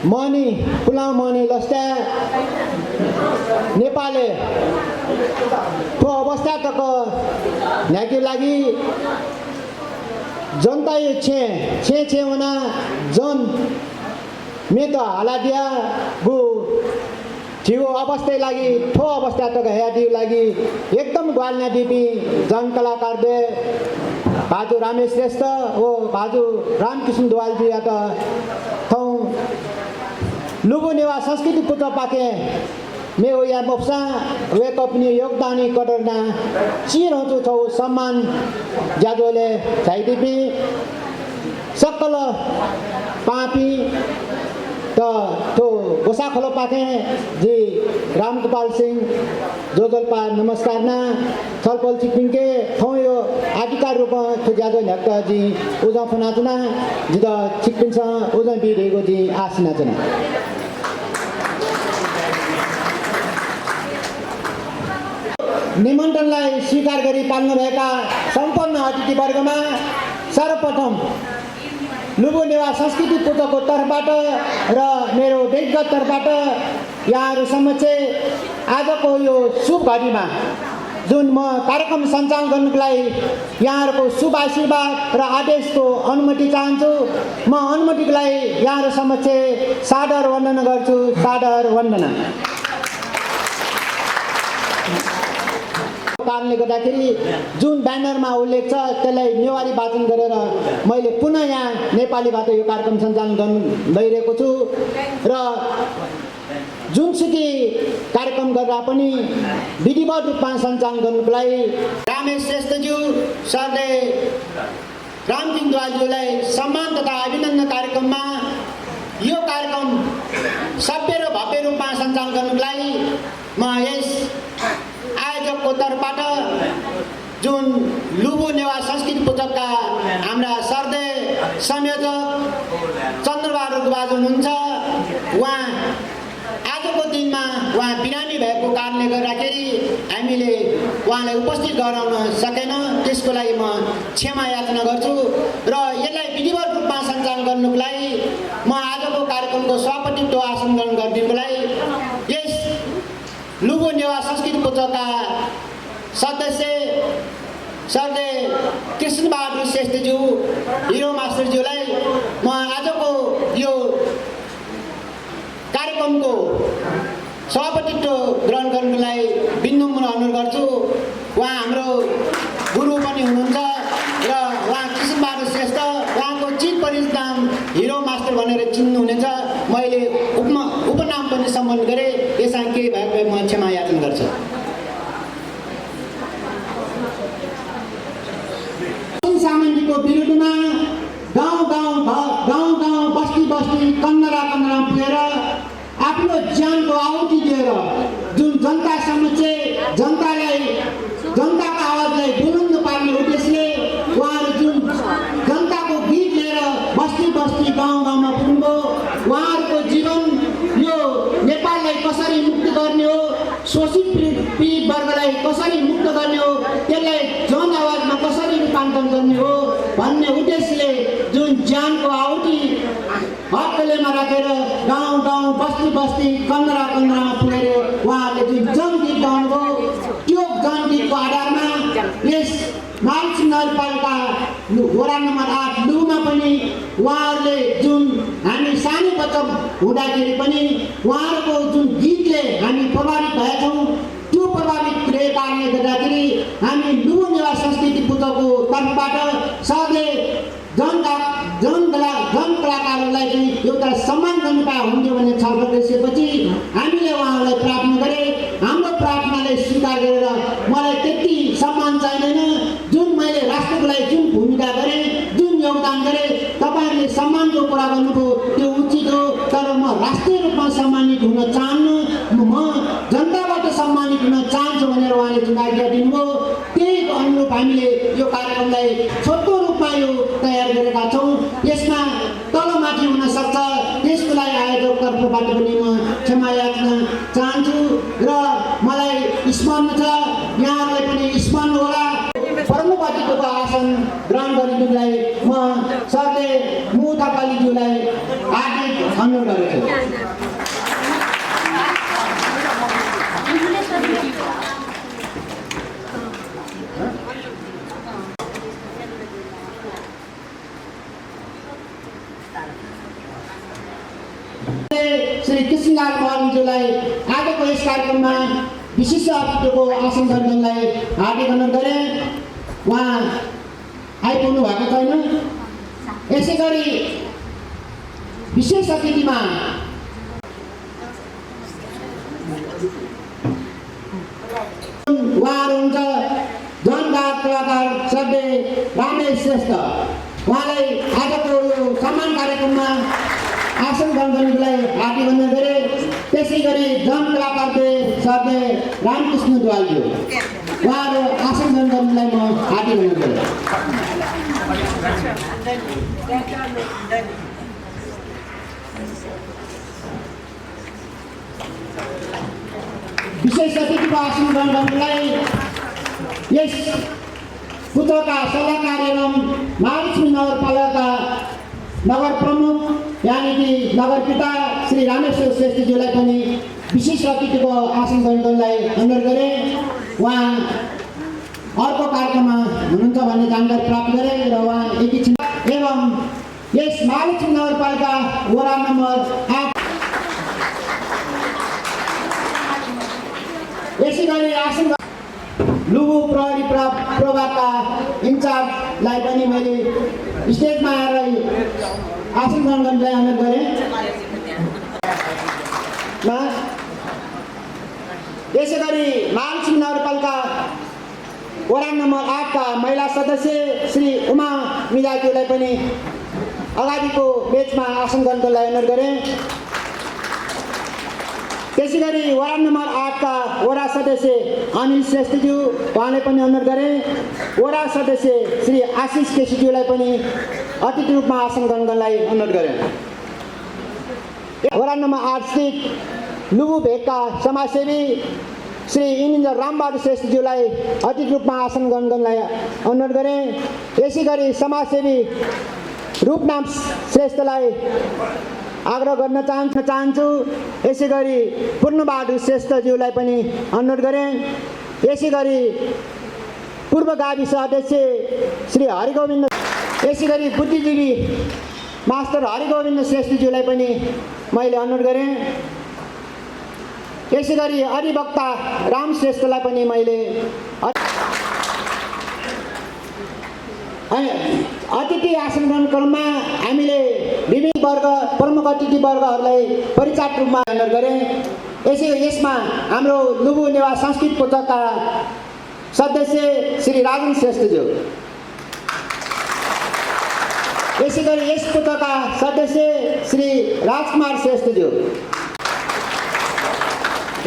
Money pulao money लस्टा नेपालले ठो अवस्था तक न्याकी लागि जनता यो छे होना जन में तो हाला दिया गु ठिगो अवस्था लागि ठो अवस्था तक हेदी लागि एकदम ग्वालना दिपी जन कलाकार दे बाजू रामेश श्रेष्ठ ओ बाजू रामकृष्ण दुवाल जी आता थौ लुबु नेवा संस्कृति पुत्र पाके मे हो या मोप्सा वे कपनी योगदान कटरना चिर हो छौ सम्मान ज्यादोले चाहिदिपी सकल पापी तो गोसा खोलो पाके जी रामगोपाल सिंह जोजलपा नमस्कार ना छलपल चिपिङ के थौ यो अधिकार रूप तो ज्यादा न्याक्का जी उजा फनाजना जिदा चिपिङ छ उजा बिरेको जी आसिना जना निमन्त्रणलाई स्वीकार गरी पाल्नु भएका सम्पन्न अतिथिवर्गमा सर्वप्रथम लुबु नेवा संस्कृति पुत्रको तर्फबाट र मेरो व्यक्तिगत तर्फबाट यहाँहरू समक्ष आजको यो शुभ घडीमा जुन म कार्यक्रम सञ्चालन गर्नुको लागि यहाँहरूको शुभ आशीर्वाद र आदेशको अनुमति चाहन्छु। म अनुमतिको लागि यहाँहरू समक्ष सादर वन्दना गर्छु। सादर वन्दना। कारणले गर्दाखेरि जुन ब्यानरमा उल्लेख छ त्यसलाई नेवारी वाचन गरेर मैले पुनः यहाँ नेपालीबाट यो कार्यक्रम सञ्चालन गर्न गइरहेको छु र जुनसुकै कार्यक्रम गर्दा पनि विधिवत रूपमा सञ्चालन गर्नुको लागि रामेश श्रेष्ठज्यू सरले रामकृष्ण दुवालज्यूलाई सम्मान तथा अभिनन्दन कार्यक्रममा यो कार्यक्रम सभ्य र भव्य रूपमा सञ्चालन गर्नुको लागि म यस आयोजकको तर्फबाट जुन लुबु नेवा संस्कृति पुस्तकका हाम्रा सर्दे संयोजक चन्द्रबहादुर बाजु हुनुहुन्छ। उहाँ आजको दिनमा उहाँ बिरामी भएको कारणले गर्दाखेरि हामीले उहाँलाई उपस्थित गराउन सकेन। त्यसको लागि म क्षमा याचना गर्छु र यसलाई विधिवत रूपमा सञ्चालन गर्नुको लागि म आजको कार्यक्रमको सभापतित्व आसन ग्रहण गरिदिनुको लागि यस लुबु नेवा संस्कृति पुत्रका सदस्य सरले कृष्णबहादुर श्रेष्ठज्यू हिरो मास्टरज्यूलाई म आजको यो कार्यक्रमको सभापतित्व ग्रहण गर्नुको लागि विनम्र अनुरोध गर्छु। उहाँ हाम्रो गुरु पनि हुनुहुन्छ र उहाँ कृष्णबहादुर श्रेष्ठ उहाँको चिर परिचित नाम हिरो मास्टर भनेर चिन्नुहुनेछ। मैले उपनाम पनि सम्मान गरेँ। यसमा केही भएको म क्षमा याचना गर्छु। सामन्तीको विरुद्धमा गाउँ गाउँ बस्ती कन्नरा पुगेर आफ्नो ज्यानको आहुति दिएर जुन जनता समक्ष जनताको आवाजलाई बुलन्द पार्ने उद्देश्यले आवाजलाई कसरी मुक्त गर्ने हो, त्यसलाई जन आवाजमा कसरी रूपान्तरण गर्ने हो भन्ने उद्देश्यले जुन ज्यानको आहुति हत्केलेमा राखेर गाउँ गाउँ बस्ती बस्ती कन्दरा कन्दरामा पुगेर उहाँहरूले जुन जनगीत गाउनुभयो, त्यो जनगीतको आधारमा यस मालसिंह नगरपालिका वडा नम्बर 8 लुमा पनि उहाँहरूले जुन हामी सानो बच्चा हुँदाखेरि पनि उहाँहरूको जुन गीतले हामी प्रभावित भएका छौँ, त्यो प्रभावित हुने कारणले गर्दाखेरि हामी लुबु निवास संस्कृति पुस्तकको तर्फबाट सधैँ जन कलाकारहरूलाई चाहिँ एउटा सम्मान गर्ने पाए हुन्थ्यो भन्ने छलफल गरिसकेपछि हामीले उहाँहरूलाई प्रार्थना गरे। हाम्रो प्रार्थनाले स्वीकार गरेर मलाई त्यति सम्मान चाहिँदैन, जुन मैले राष्ट्रको लागि जुन भूमिका गरेँ, जुन योगदान गरेँ, तपाईँहरूले सम्मानको कुरा गर्नुभयो त्यो उचित हो, तर म राष्ट्रिय रूपमा सम्मानित हुन चाहन्न, म जनताबाट सम्मानित हुन चाहन्छु भनेर उहाँले जुन आज्ञा दिनुभयो, त्यही अनुरूप हामीले यो कार्यक्रमलाई छोटो रूपमा यो तयार गरेका छौँ। यसमा तलमाथि हुन सक्छ, त्यसको लागि आयोजक तर्फबाट पनि म क्षमा याचना चाहन्छु र मलाई स्मरण छ, यहाँहरूलाई पनि स्मरण होला। प्रमुख अतिथिको आसन ग्रहण गरिदिनुलाई म सरले मु थापालीज्यूलाई हार्दिक अनुरोध गर्छु। श्री कृष्णलाल महर्जनज्यूलाई आजको यस कार्यक्रममा विशिष्ट अतिथिको आसन गर्नलाई हार्दिक अनुरोध गरे। उहाँ आइपुग्नु भएको छैन। यसै गरी विशेष अतिथिमा उहाँहरू हुन्छ जनगायक कलाकार श्रद्धेय रामेश श्रेष्ठ। उहाँलाई आजको यो सम्मान कार्यक्रममा आसन ग्रहण गर्नुको लागि हार्दिक अनुरोध गरे। त्यसै गरी जन कलाकार श्रद्धेय रामकृष्ण द्वालज्यू, उहाँहरू आसन ग्रहण गर्नुलाई म हार्दिक अनुरोध गरेँ। विशेष अतिथिको आसन ग्रहण गर्नुलाई यस पुत्रका सल्लाहकार एवं महालक्ष्मी नगरपालिका नगर प्रमुख यानी कि नगर पिता श्री रामेश्वर श्रेष्ठज्यूलाई पनि विशेष अतिथिको आसन ग्रहण गर्नलाई अनुरोध गरे। उहाँ अर्को कार्यक्रममा हुनुहुन्छ भन्ने जानकारी प्राप्त गरे र उहाँ एकैछिन एवं यस महालक्ष्मी नगरपालिका वडा नम्बर 8 यसै गरी आसन लुबु प्रहरी प्रभागका इन्चार्जलाई पनि मैले स्टेजमा आएर आसन ग्रहण गर्नलाई अनुरोध गरेँ। यसै गरी महालक्ष्मी नगरपालिका वडा नम्बर 8 का महिला सदस्य श्री उमा मिजाज्यूलाई पनि अगाडिको बेचमा आसन गर्नलाई अनुरोध गरेँ। त्यसै गरी वडा नम्बर 8 का वडा सदस्य अनिल श्रेष्ठज्यू, उहाँले पनि अनुरोध गरे। वडा सदस्य श्री आशिष केसीज्यूलाई पनि अतिथि रूपमा आसन ग्रहण गर्नलाई अनुरोध गरे। वडा नम्बर 8 स्थित लुबु भेगका समाजसेवी श्री इन्जिनियर रामबहादुर श्रेष्ठज्यूलाई अतिथि रूपमा आसन ग्रहण गर्नलाई अनुरोध गरे। यसै गरी समाजसेवी रूपनाम श्रेष्ठलाई आग्रह गर्न चाहन्छु। यसै गरी पूर्णबहादुर श्रेष्ठज्यूलाई पनि अनुरोध गरेँ। यसै गरी पूर्व गाविस अध्यक्ष श्री हरिगोविन्द, यसै गरी बुद्धिजीवी मास्टर हरिगोविन्द श्रेष्ठज्यूलाई पनि मैले अनुरोध गरेँ। यसै गरी अधिवक्ता राम श्रेष्ठलाई पनि मैले अतिथि आसन ग्रहण क्रममा हामीले विभिन्न वर्ग प्रमुख अतिथि वर्गहरूलाई परिचायक रूपमा अनुरोध गरेँ। यसमा हाम्रो लुबु निवास संस्कृति पुस्तकका सदस्य श्री राजन श्रेष्ठज्यू, यसै गरी यस पुस्तकका सदस्य श्री राजकुमार श्रेष्ठज्यू,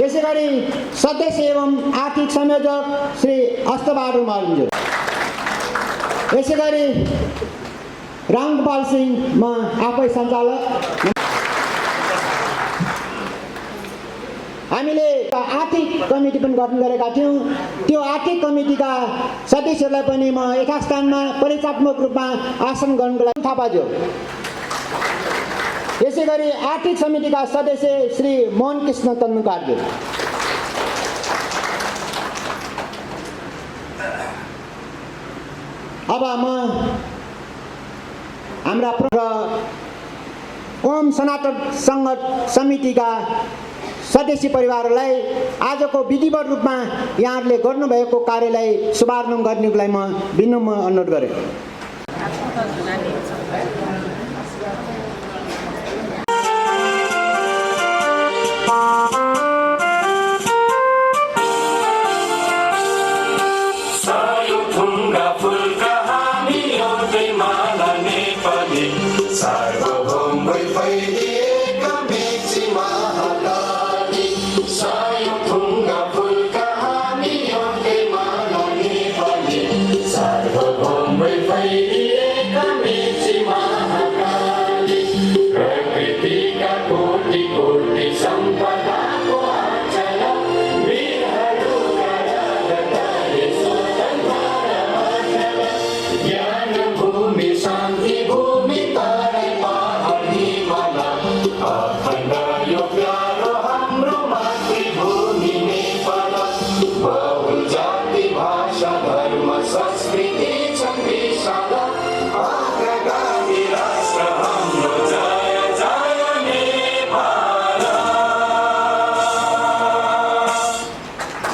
यसै गरी सदस्य एवं आर्थिक संयोजक श्री अष्टबहादुर महर्जनज्यू, यसै गरी रामगोपाल सिंह, म आफै सञ्चालक। हामीले आर्थिक कमिटी पनि गठन गरेका थियौँ। त्यो आर्थिक कमिटीका सदस्यहरूलाई पनि म यथास्थानमा परिचयात्मक रूपमा आसन गर्नको लागि थापाज्यू। यसै गरी आर्थिक समितिका सदस्य श्री मोहन कृष्ण तन्मुकारज्यू। अब म हाम्रा ओम सनातन सङ्गत समितिका सदस्य परिवारहरूलाई आजको विधिवत रूपमा यहाँहरूले गर्नुभएको कार्यलाई शुभारम्भ गर्नको लागि म विनम्र अनुरोध गरेँ।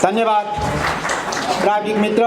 धन्यवाद प्राविधिक मित्र।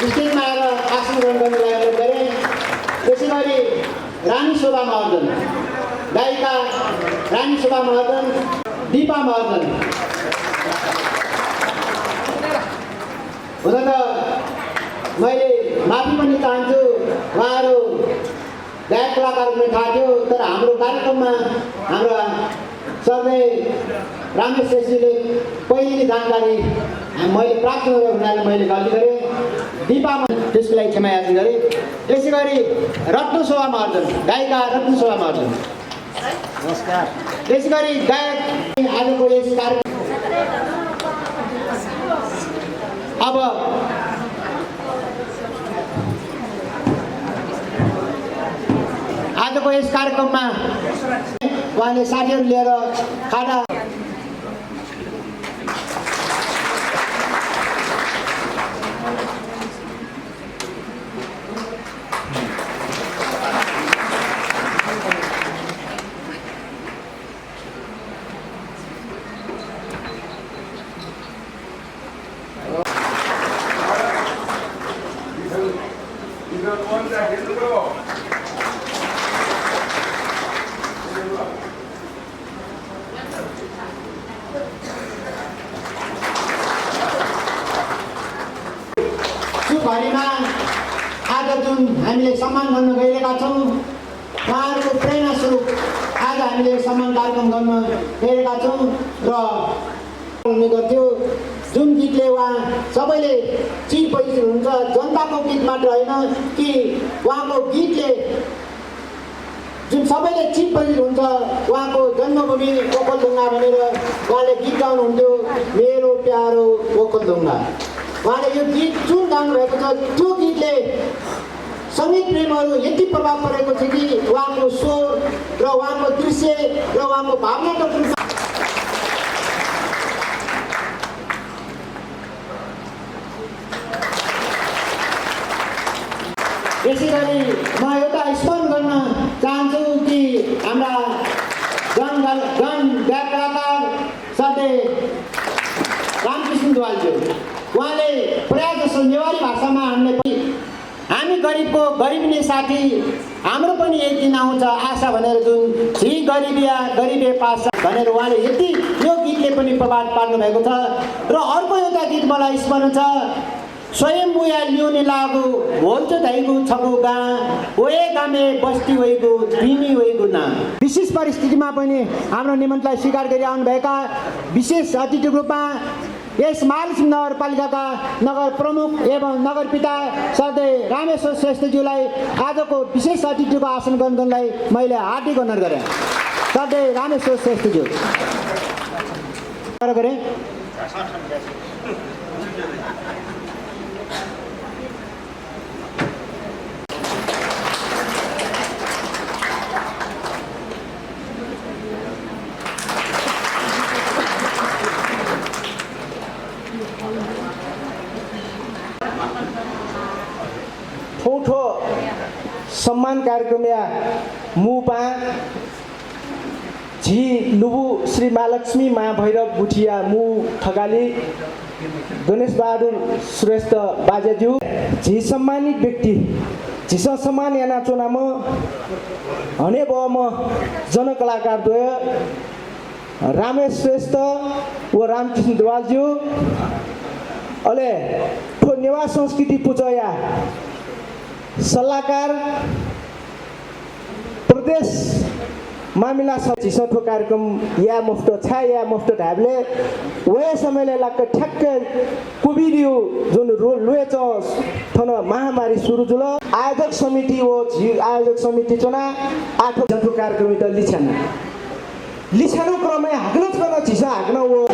स्टेजमा आएर आसन ग्रहण गर्नको लागि अनुरोध गरेँ। त्यसै गरी रानी शोभा महर्जन, गायिका रानी शोभा महर्जन, दिपा महर्जन। हुन त मैले माफी पनि चाहन्छु, उहाँहरू गायक कलाकार हुने थाहा थियो, तर हाम्रो कार्यक्रममा हाम्रा सर्वे रामेश श्रेष्ठीले पहिले जानकारी मैले प्राप्त गरेको हुनाले मैले गल्ती गरेँ। दिपामा त्यसको लागि क्षमा याचना गरेँ। त्यसै गरी रत्न शोभा महर्जन, गायिका रत्न शोभा महर्जन। नमस्कार। त्यसै गरी गायक आजको यस कार्यक्रम अब आजको यस कार्यक्रममा उहाँले साथीहरू लिएर खाना भरिमा आज जुन हामीले सम्मान गर्न गइरहेका छौँ, उहाँहरूको प्रेरणा स्वरूप आज हामीले सम्मान कार्यक्रम गर्न गइरहेका छौँ र गर्थ्यो। जुन गीतले उहाँ सबैले चिर परिचित हुन्छ, जनताको गीत मात्र होइन कि उहाँको गीतले जुन सबैले चिर परिचित हुन्छ, उहाँको जन्मभूमि ओखलढुङ्गा भनेर उहाँले गीत गाउनुहुन्थ्यो, मेरो प्यारो ओखलढुङ्गा। उहाँले यो गीत जुन गाउनुभएको छ त्यो गीतले सङ्गीत प्रेमहरू यति प्रभाव परेको छ कि उहाँको स्वर र उहाँको दृश्य र उहाँको भावनात्मक रूपमा यसै गरी म एउटा स्मरण गर्न चाहन्छु कि हाम्रा जन गायक कलाकार साथै रामकृष्ण दुवालज्यू उहाँले प्रायः जसो नेवारी भाषामा हामी गरिबको गरिबी साथी हाम्रो पनि एक दिन आउँछ आशा भनेर जुन झी गरिबिया गरिबे पासा भनेर उहाँले यति यो गीतले पनि प्रभाव पार्नु भएको छ। र अर्को एउटा गीत मलाई स्मरण छ, स्वयं बुया ल्याउने लागु होल्चो धाइगु छगु गा ओए गामे बस्ती होइगु तिमी होइगु ना। विशेष परिस्थितिमा पनि हाम्रो निमन्त्रणलाई स्वीकार गरी आउनुभएका विशेष अतिथिको रूपमा यस महालक्ष्मी नगरपालिकाका नगर प्रमुख एवं नगर पिता सरदेव रामेश्वर श्रेष्ठज्यूलाई आजको विशेष अतिथिको आसन ग्रहण गर्नलाई मैले हार्दिक अनुरोध गरेँ। सरदेव रामेश्वर श्रेष्ठज्यू गरेँ। ठुलो सम्मान कार्यक्रम या मुपा झी लुबु श्री महालक्ष्मी महाभैरव गुठिया मु थगाली गणेश बहादुर श्रेष्ठ बाजेज्यू झी सम्मानित व्यक्ति झिस सम्मान याना चुनाव हने बम जनकलाकार द्वय रामेश श्रेष्ठ व रामकृष्ण दुवालज्यू अले ठो नेवा संस्कृति पूजया सल्लाहकार प्रदेश मामिला झिसठो कार्यक्रम या मुफ्त छा या मुफ्त ढाबले वह समयले लाग ठ्याक्क कोभिड जुन लुए थन महामारी सुरु जुल आयोजक समिति हो झी आयोजक समिति चुना 8 जन्ठो कार्यक्रम त लिछानो क्रममा हाग्न गर्न झिस हाग्न हो।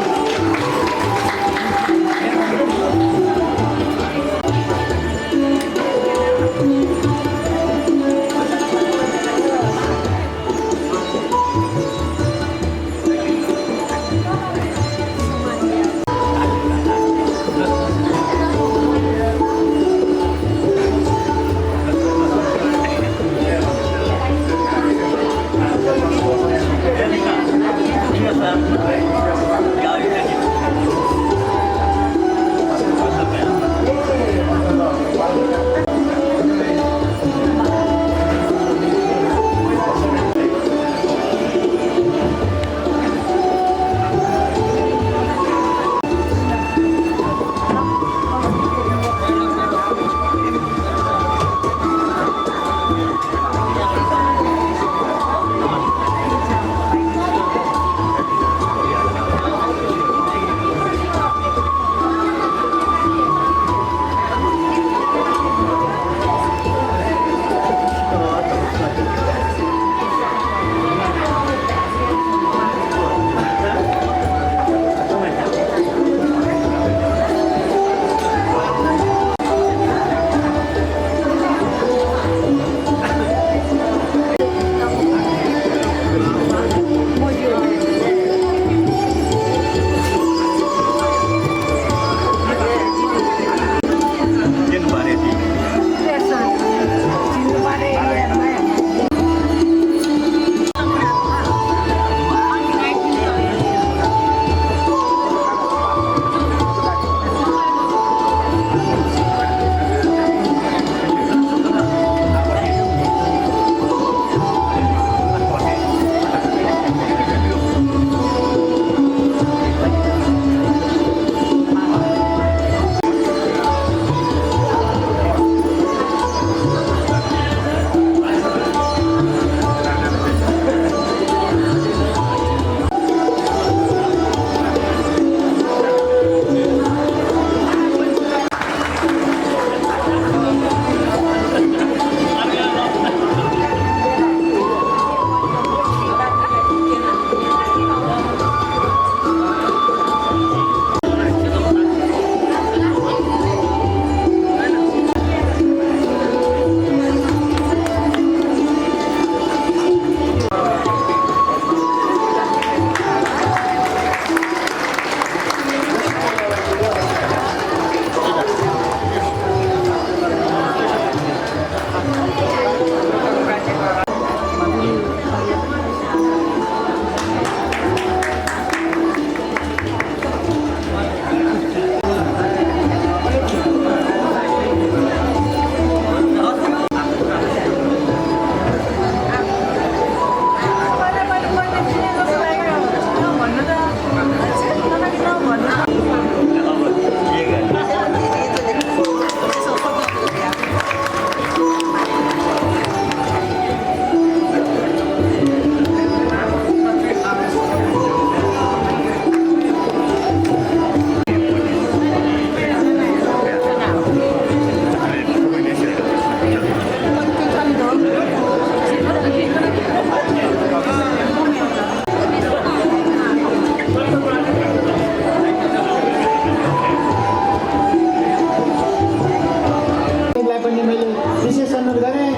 विशेष अनुरोध गरेँ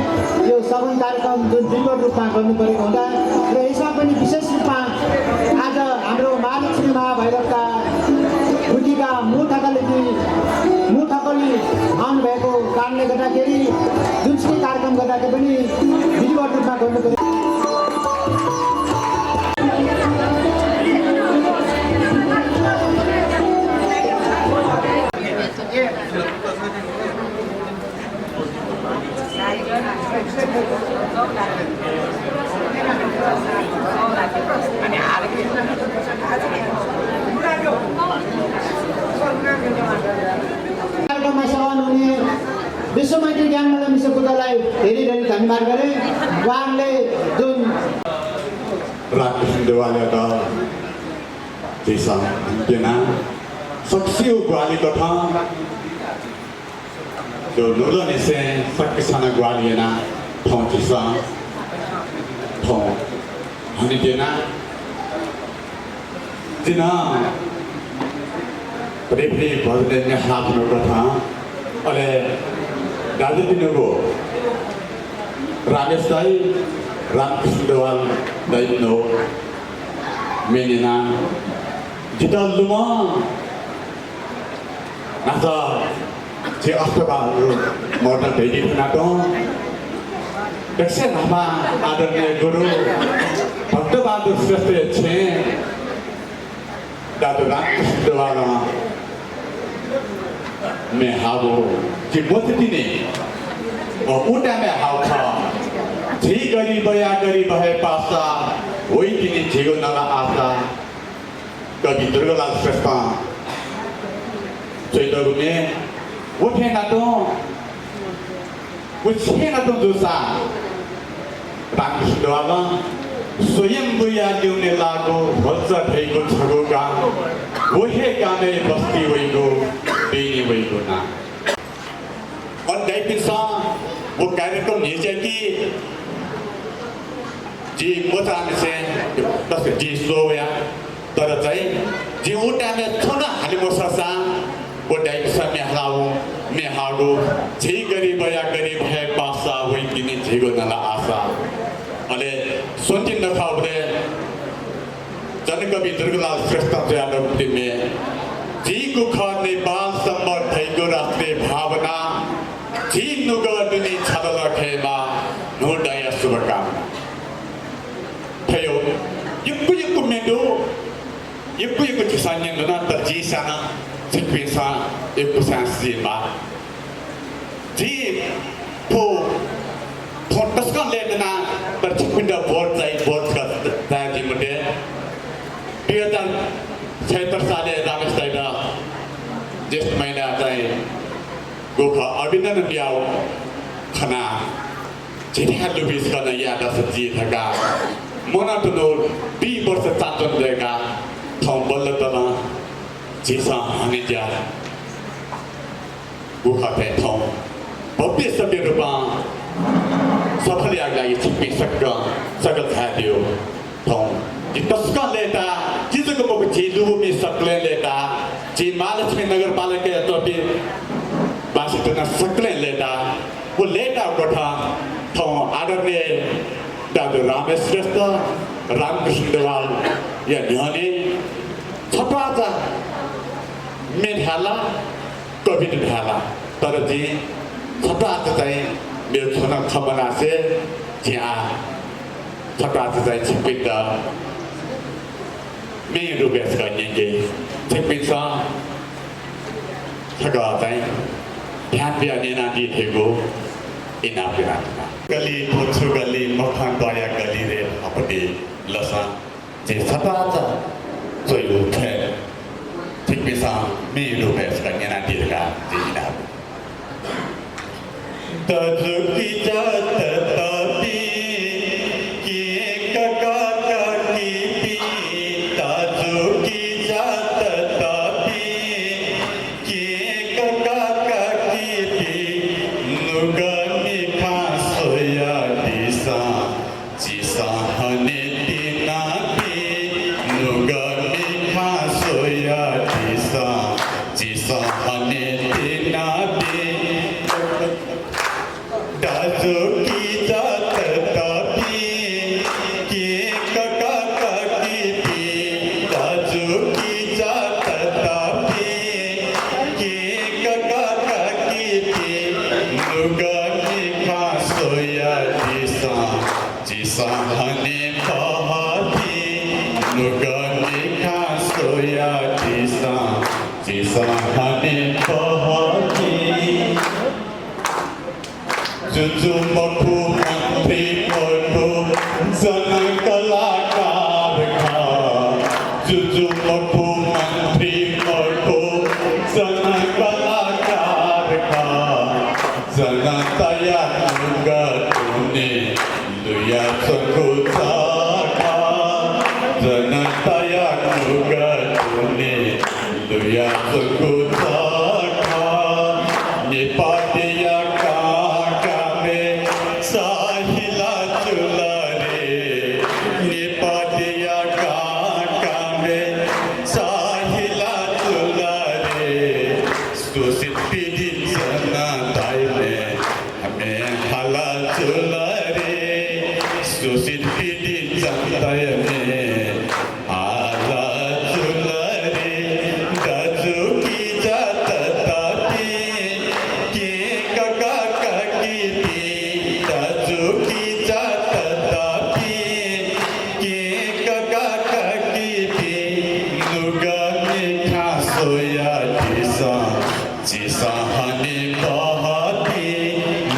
यो सबै कार्यक्रम जुन विधिवत रूपमा गर्नु परेको हुँदा र यसमा पनि विशेष रूपमा आज हाम्रो महालक्ष्मी महाभैरवका बुद्धिका मुठकली आउनुभएको कारणले गर्दाखेरि जुनसुकै कार्यक्रम गर्दाखेरि पनि विधिवत रूपमा गर्नु पऱ्यो। कार्यक्रममा सहभागी हुने विश्वमैत्री ज्ञानमाला मिसन बुद्धलाई धेरै धेरै धन्यवाद गरे। उहाँले जुन रामकृष्ण देवालयका देशा अन्त्यना सक्सियो ग्वाली कथा जो नुलन से सक्किसाना ग्वालियना ठाउँ चिसा ठाउँ हनी देना जिना प्रेप्रे भजले ने हात नो कथा अले दाजुदिनको रामेश दाई रामकृष्ण देवाल दाइनो मेनिना जितालुमा नासा जे अष्टबाहरू मोर्टा भेटी नाटो दक्षिण नामा आदरणीय गुरु भक्तबहादुर श्रेष्ठ छे दादु रामकृष्ण देवाल में हावो कि मोती ने उटा में हाव था झी गरी बया गरी बहे पासा वही तिनी झीगो नला आशा कवि दुर्गालाल श्रेष्ठ चैतरू में उठे ना तो उछे ना तो दूसरा रामकृष्ण देवाल स्वयं बुया ल्यूने लागो भल्सा ठेको छगोगा वही गाने बस्ती वहीको देने वहीको ना और दैपिसा वो कार्यक्रम नहीं कि जी मोचाने से बस जी सोया तर चाहिँ जी उटा में थोड़ा हाली मोसा वो दैपिसा में हलाओ में हागो जी गरी बया गरी है पासा वही किने जीगो नला आशा अले सोची न खाओ जनकवि दुर्गालाल श्रेष्ठ जयालुक्ति में जी कुख नेपाल सम्बर थैको राष्ट्रिय भावना जी नुगर्दुनी छदल खेमा नोडय शुभकामना थयो युक्कु मेडो युक्कु चिसान्य नुना तरजी साना चिकपिसा युक्कु सांसीमा जी पो फोटस्का लेदना पर चिकपिंदा बोर्ड चाहिँ बोर्ड का दाजी मुटे 2076 साले रामेश दाइदा ज्येष्ठ महिना चाहिँ गोखा अभिनन्दन ब्याउ खना जिठा लुबिस गर्न याद सजी थका मोनाटुनो 2 वर्ष चाचन देगा ठाउँ बल्ल तल जिसा हानि जा गोखा थे ठाउँ भव्य सभ्य रूपमा सफल यागलाई छिप्पी सकल थादियो ठाउँ जितस्का लेता जिजको को जिलु में सकले लेता जी महालक्ष्मी नगरपालिका तोपी बासितना सकले लेता वो लेता कोठा ठाउँ आदरणीय दादु रामेश श्रेष्ठ रामकृष्ण देवाल या न्याने छपाता मेढाला कवि ढाला तर जी छपाता चाहिँ मेरो छोरा खबना से ज्या छपाता चाहिँ छिपिदा मेरो बेस गर्ने छिपिसा छका चाहिँ ध्यान बिहानी नानी थेगो इना बिराना गली पोछु गली मखान दया गली रे अपने लसा जे छपाता जोइ उठे छिपिसा मेरो बेस गर्ने नानी का दिना तजुकी जात तपी के कका की पी तजुकी जात तपी के कका की पी नुगनी खासोया दिसा जिसा हने दिना पी नुगनी खासोया दिसा जिसा हने दिना पी दाजु की जात तापी के कका की पी दाजु की जात तापी के कका की पी नुगनी खासोया जिसा हने पहाती नुगनी खासोया जिसा हने पहाती जुजु मखु मंत्री मखु जन कलाकार खा जुजु मखु मंत्री मखु जन कलाकार खा जन तया नुगतुने लुया चखु खा जन तया नुगतुने लुया चखु खा निपातिया साहिला चुलारे निपातिया काका में साहिला चुलारे सुसित पीढ़ी सना ताई में हमें हाला चुलारे सुसित पीढ़ी संताय में हाला चुलारे दाजू की जात ताती के काका की पी दाजू की जात तापी के कका की पी नुगनी खासोया जिसा हने बहाती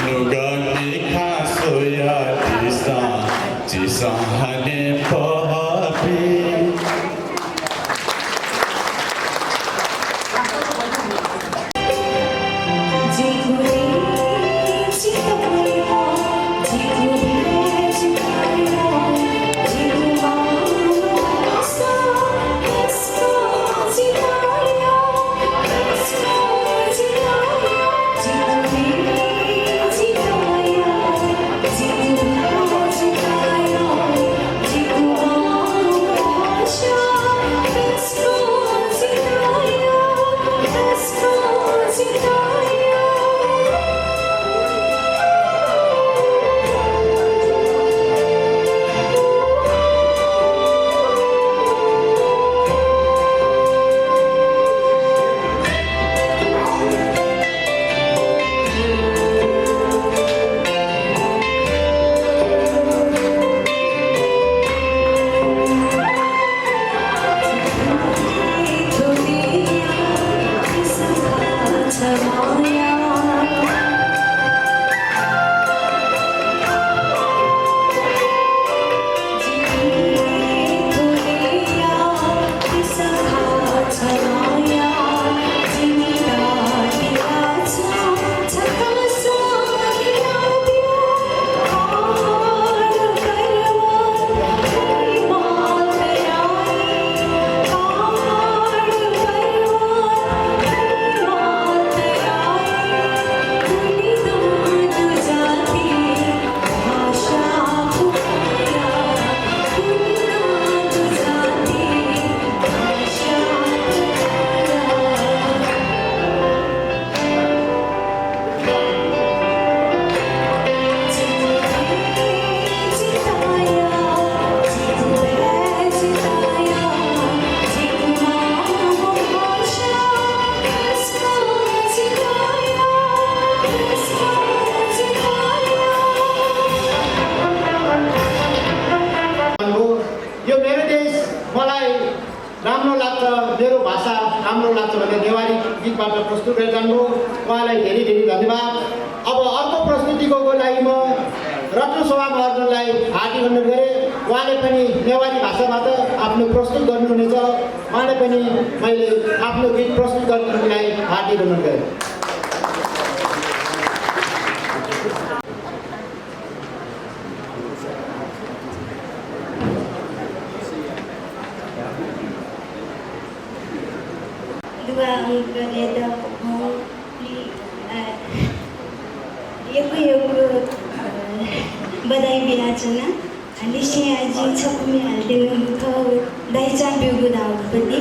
नुगनी खासोया जिसा हने बहाती मेरो भाषा राम्रो लाग्छ भने नेवारी गीतबाट प्रस्तुत गरेर जानुभयो उहाँलाई धेरै धेरै धन्यवाद। अब अर्को प्रस्तुतिको लागि म रत्न सभा महर्जनलाई हार्दिक अनुरोध गरेँ। उहाँले पनि नेवारी भाषाबाट आफ्नो प्रस्तुत गर्नुहुनेछ। उहाँले पनि मैले आफ्नो गीत प्रस्तुत गर्नुको लागि हार्दिक अनुरोध गरेँ। Badai biacana, alisnya aji cakumi dengan kau daija biugu daun beti.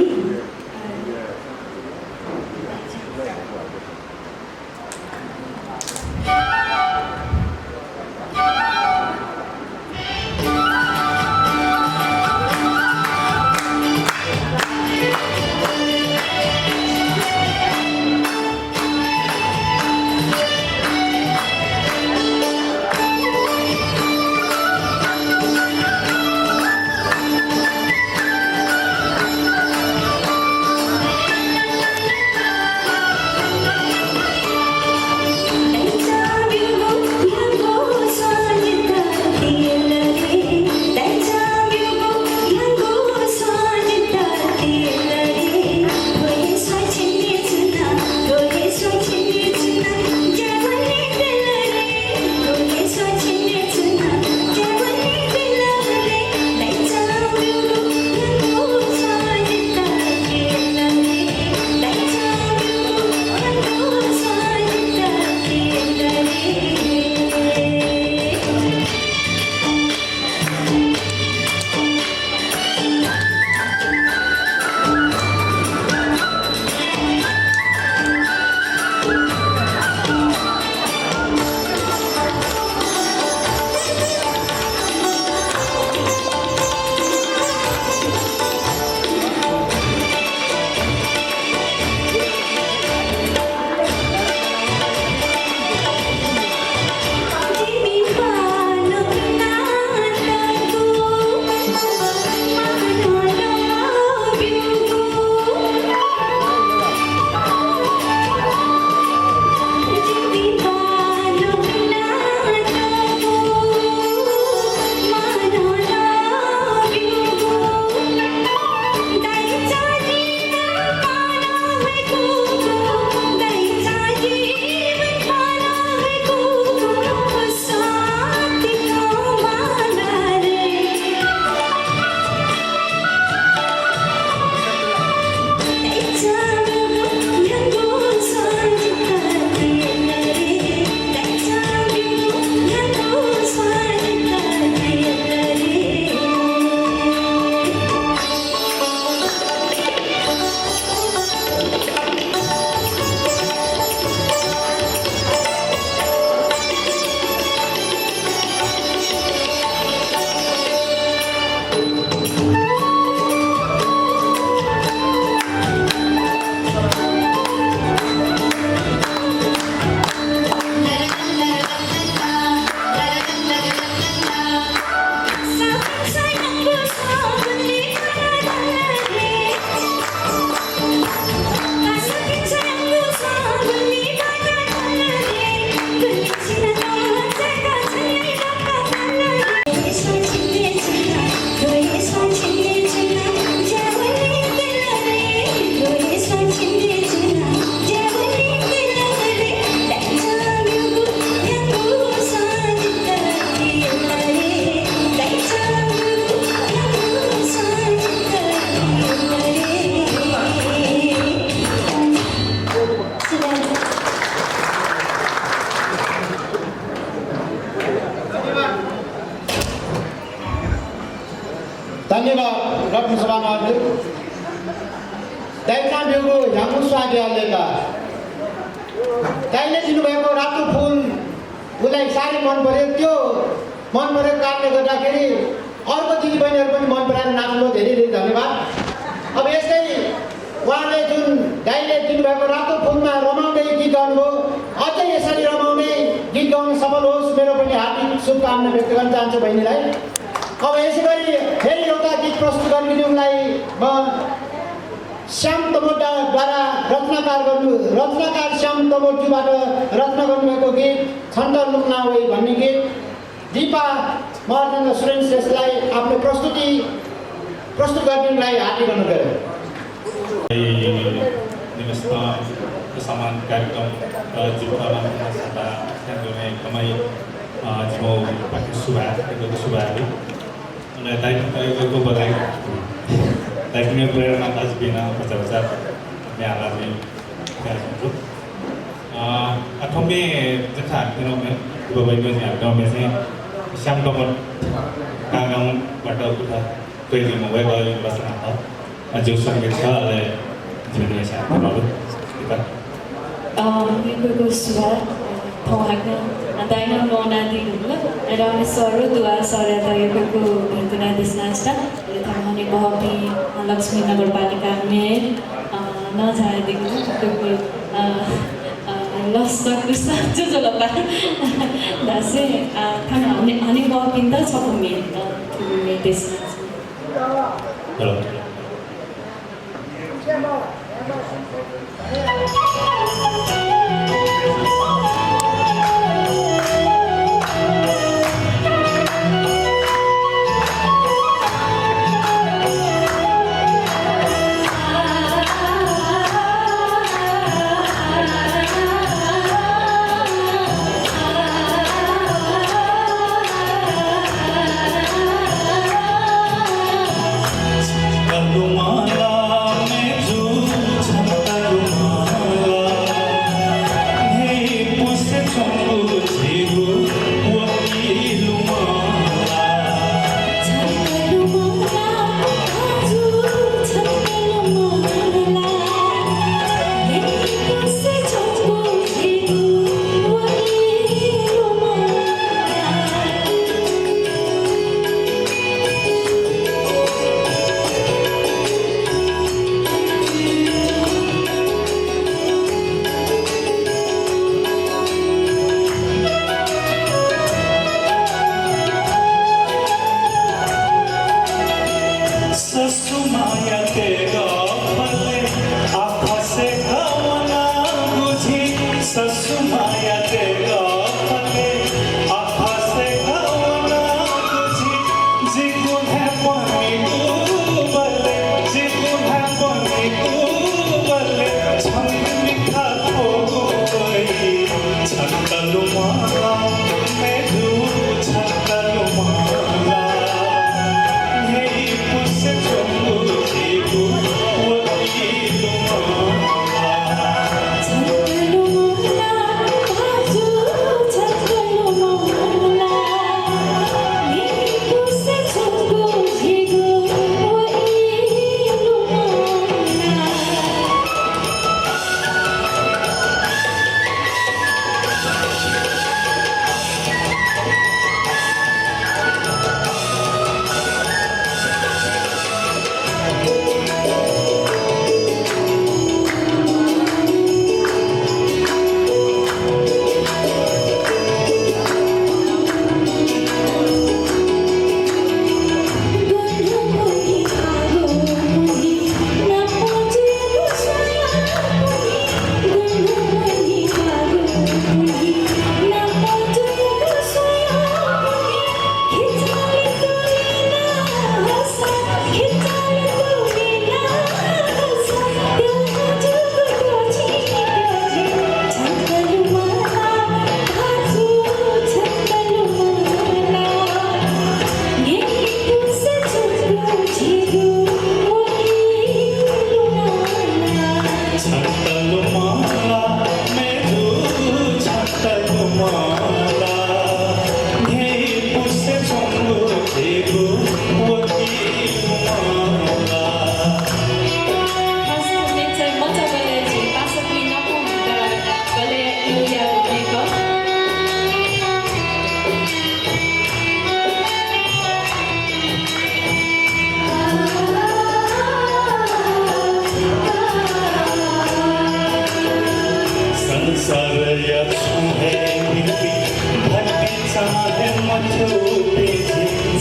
धन्यवाद रत्न सभामा दाइका बेगो झामु स्वागेका दाइले दिनुभएको रातो फुल उसलाई साह्रै मन पर्यो त्यो मन परेको कारणले गर्दाखेरि अर्को दिदीबहिनीहरू पनि मन पराएर नाच्नु धेरै धेरै धन्यवाद। अब यस्तै उहाँले जुन दाइले दिनुभएको रातो फुलमा रमाउँदै गीत गाउनुभयो अझै यसरी रमाउँदै गीत गाउन सफल होस् मेरो पनि हार्दिक शुभकामना व्यक्त गर्न चाहन्छु बहिनीलाई। अब यसै गरी फेरि एउटा गीत प्रस्तुत गरिदिनुलाई म श्याम तमोटद्वारा रचनाकार श्याम तमोटज्यूबाट रचना गर्नुभएको गीत छन्द लुक्ना होइ भन्ने गीत दिपा महर्जन र सुरेन श्रेष्ठलाई आफ्नो प्रस्तुत गरिदिनुलाई हार्दिक अनुरोध। Kesamaan कार्यक्रम जिम्मामा सादा सँगै एकदमै जिम्मा पार्टी शुभहरू अनि दाइको बधाई दाइको प्रेरणा आज बिना बच्चा न्यायालय में अठम में जथा दिनों में बबाई में गाँव में से श्याम टमट गाँव बाट उठा कोई दिन मोबाइल वाले बसना था जो संगीत का ले जिम्मे से बाबू Minggu sudah thongakna daina mona dinula ramesaru dua sore tayo ko bintuna disnasta thamani bahati Lakshmi Nagar Palika में ना जाए देखो तो लॉस तक कुछ जो लगा दासे खाना हनी बहुत किंतु सब में disnasta Rumah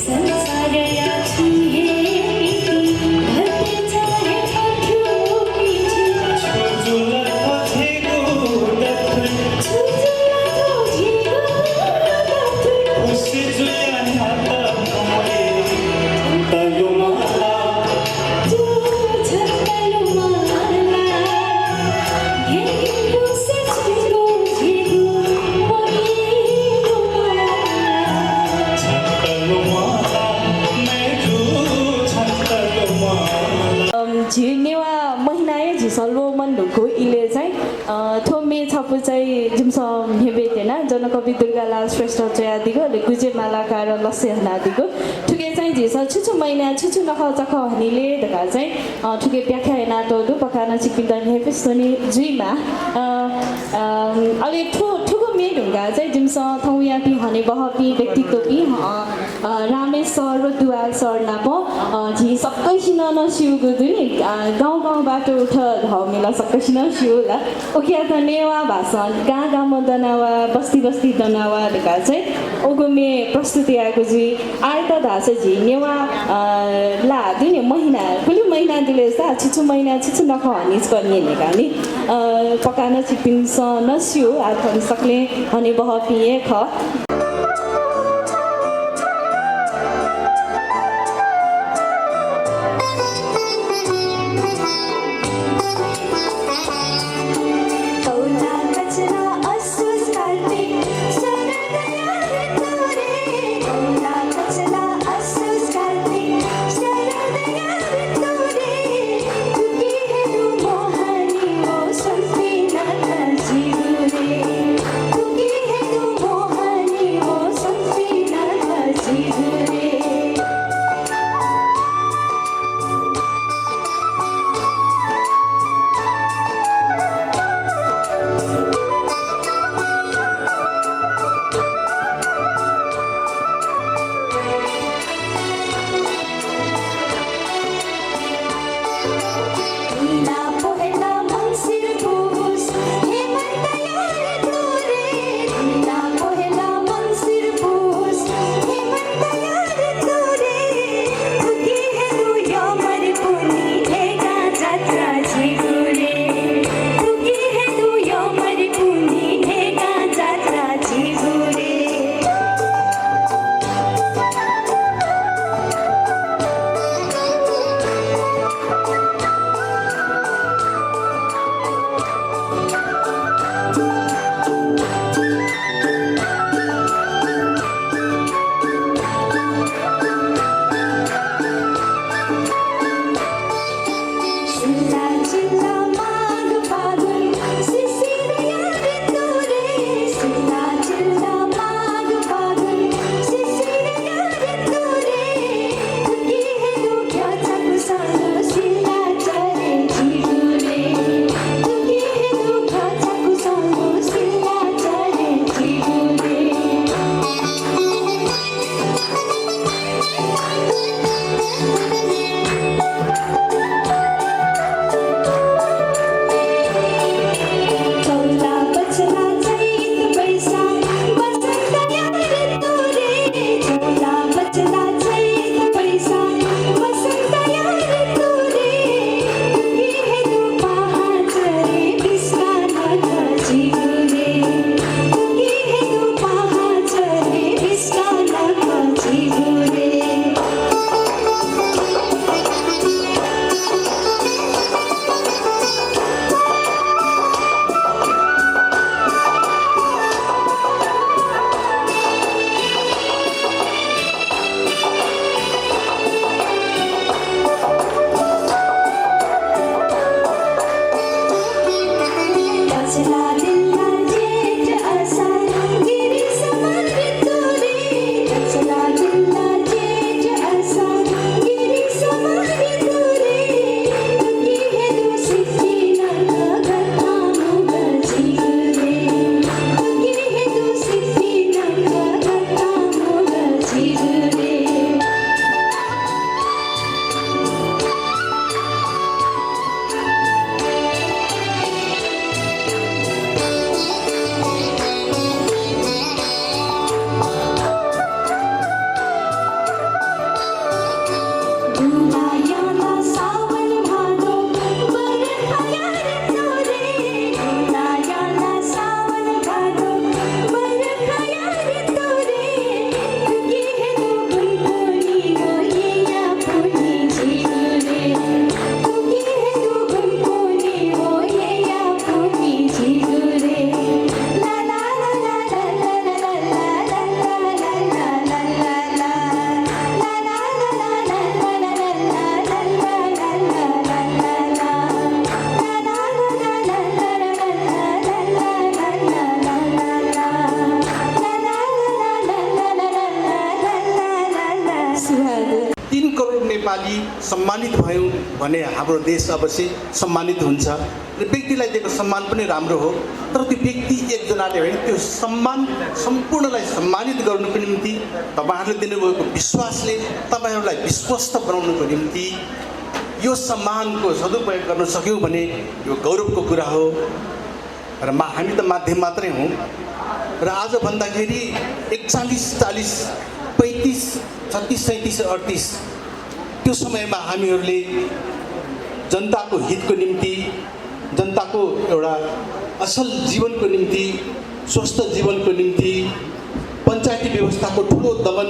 संसारया छुए भर्ते चाहे पठ्यो पीछे छुजुला तो झिगो जो छत्तलो माला घेरिएको से झिगो झिगो मरिलो झिर्नेवा महिनाए झिसल्लो मन्डुको इले चाहिँ थोमे छपु चाहिँ जिमसम हेबेतेना जनकवि दुर्गालाल श्रेष्ठ जयादिको गुजे मालाकार लस्य हनादिको ठुके चाहिँ झिस छुछु महिना छुछु नख चख हनिले दका चाहिँ ठुके व्याख्या नाटोदु पकाना चिपिन्दा हेफेस्तनी जुइमा अलि ठुको मे ढुङ्गा चाहिँ जिमस थौयापी हने बहपी व्यक्तित्वपी रामेश्वर र दुवाल सर नापो झि सक्कैसिन नसिउगु दुनी गाउँ गाउँ बाटो उठ धमेला सक्कैसिन सिउला ओकिया त नेवा भाषा गाँ गाउँमा दनावा बस्ती बस्ती दनावा ढका चाहिँ ओगुमे प्रस्तुति आएको जी आयता धासे झि नेवा ला दुनी महिना कुली महिना दिले सा छिछु महिना छिछु नख हनिस गर्ने नेका नि पकाना चिपिन्स नसिउ आथन सक्ले हने बहपिए ख Thank you. नेपाली सम्मानित भयौँ भने हाम्रो देश अवश्य सम्मानित हुन्छ र व्यक्तिलाई दिएको सम्मान पनि राम्रो हो। तर त्यो व्यक्ति एकजनाले होइन, त्यो सम्मान सम्पूर्णलाई सम्मानित गर्नुको निम्ति तपाईँहरूले दिनुभएको विश्वासले तपाईँहरूलाई विश्वस्त बनाउनुको निम्ति यो सम्मानको सदुपयोग गर्न सक्यौँ भने यो गौरवको कुरा हो। र हामी त माध्यम मात्रै हौँ। र आज भन्दाखेरि 41, 40, 35, 36, 37, 38 त्यो समयमा हामीहरूले जनताको हितको निम्ति, जनताको एउटा असल जीवनको निम्ति, स्वस्थ जीवनको निम्ति पञ्चायती व्यवस्थाको ठुलो दमन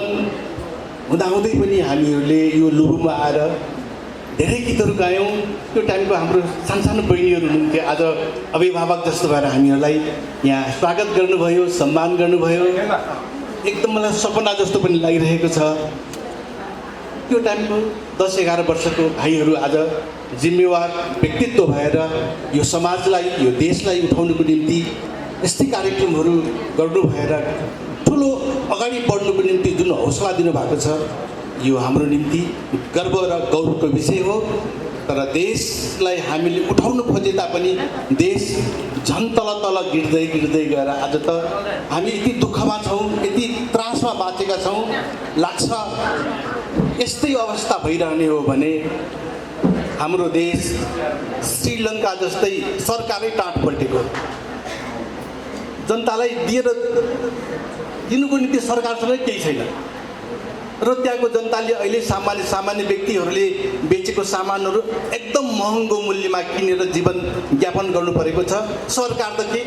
हुँदाहुँदै पनि हामीहरूले यो लुबुमा आएर धेरै गीतहरू गायौँ। त्यो टाइमको हाम्रो सानसानो बहिनीहरू हुनुहुन्थ्यो, आज अभिभावक जस्तो भएर हामीहरूलाई यहाँ स्वागत गर्नुभयो, सम्मान गर्नुभयो। एकदम मलाई सपना जस्तो पनि लागिरहेको छ। त्यो टाइमको 10-11 वर्षको भाइहरू आज जिम्मेवार व्यक्तित्व भएर यो समाजलाई, यो देशलाई उठाउनुको निम्ति यस्तै कार्यक्रमहरू गर्नु भएर ठुलो अगाडि बढ्नुको निम्ति जुन हौसला दिनुभएको छ, यो हाम्रो निम्ति गर्व र गौरवको विषय हो। तर देशलाई हामीले उठाउनु खोजे तापनि देश झन् तल गिर्दै गएर आज त हामी यति दुःखमा छौँ, यति त्रासमा बाँचेका छौँ। लाग्छ यस्तै अवस्था भइरहने हो भने हाम्रो देश श्रीलङ्का जस्तै सरकारै टाँट पल्टेको, जनतालाई दिनुको निम्ति सरकारसँगै केही छैन। र त्यहाँको जनताले अहिले सामान्य व्यक्तिहरूले बेचेको सामानहरू एकदम महँगो मूल्यमा किनेर जीवन यापन गर्नु परेको छ। सरकार त के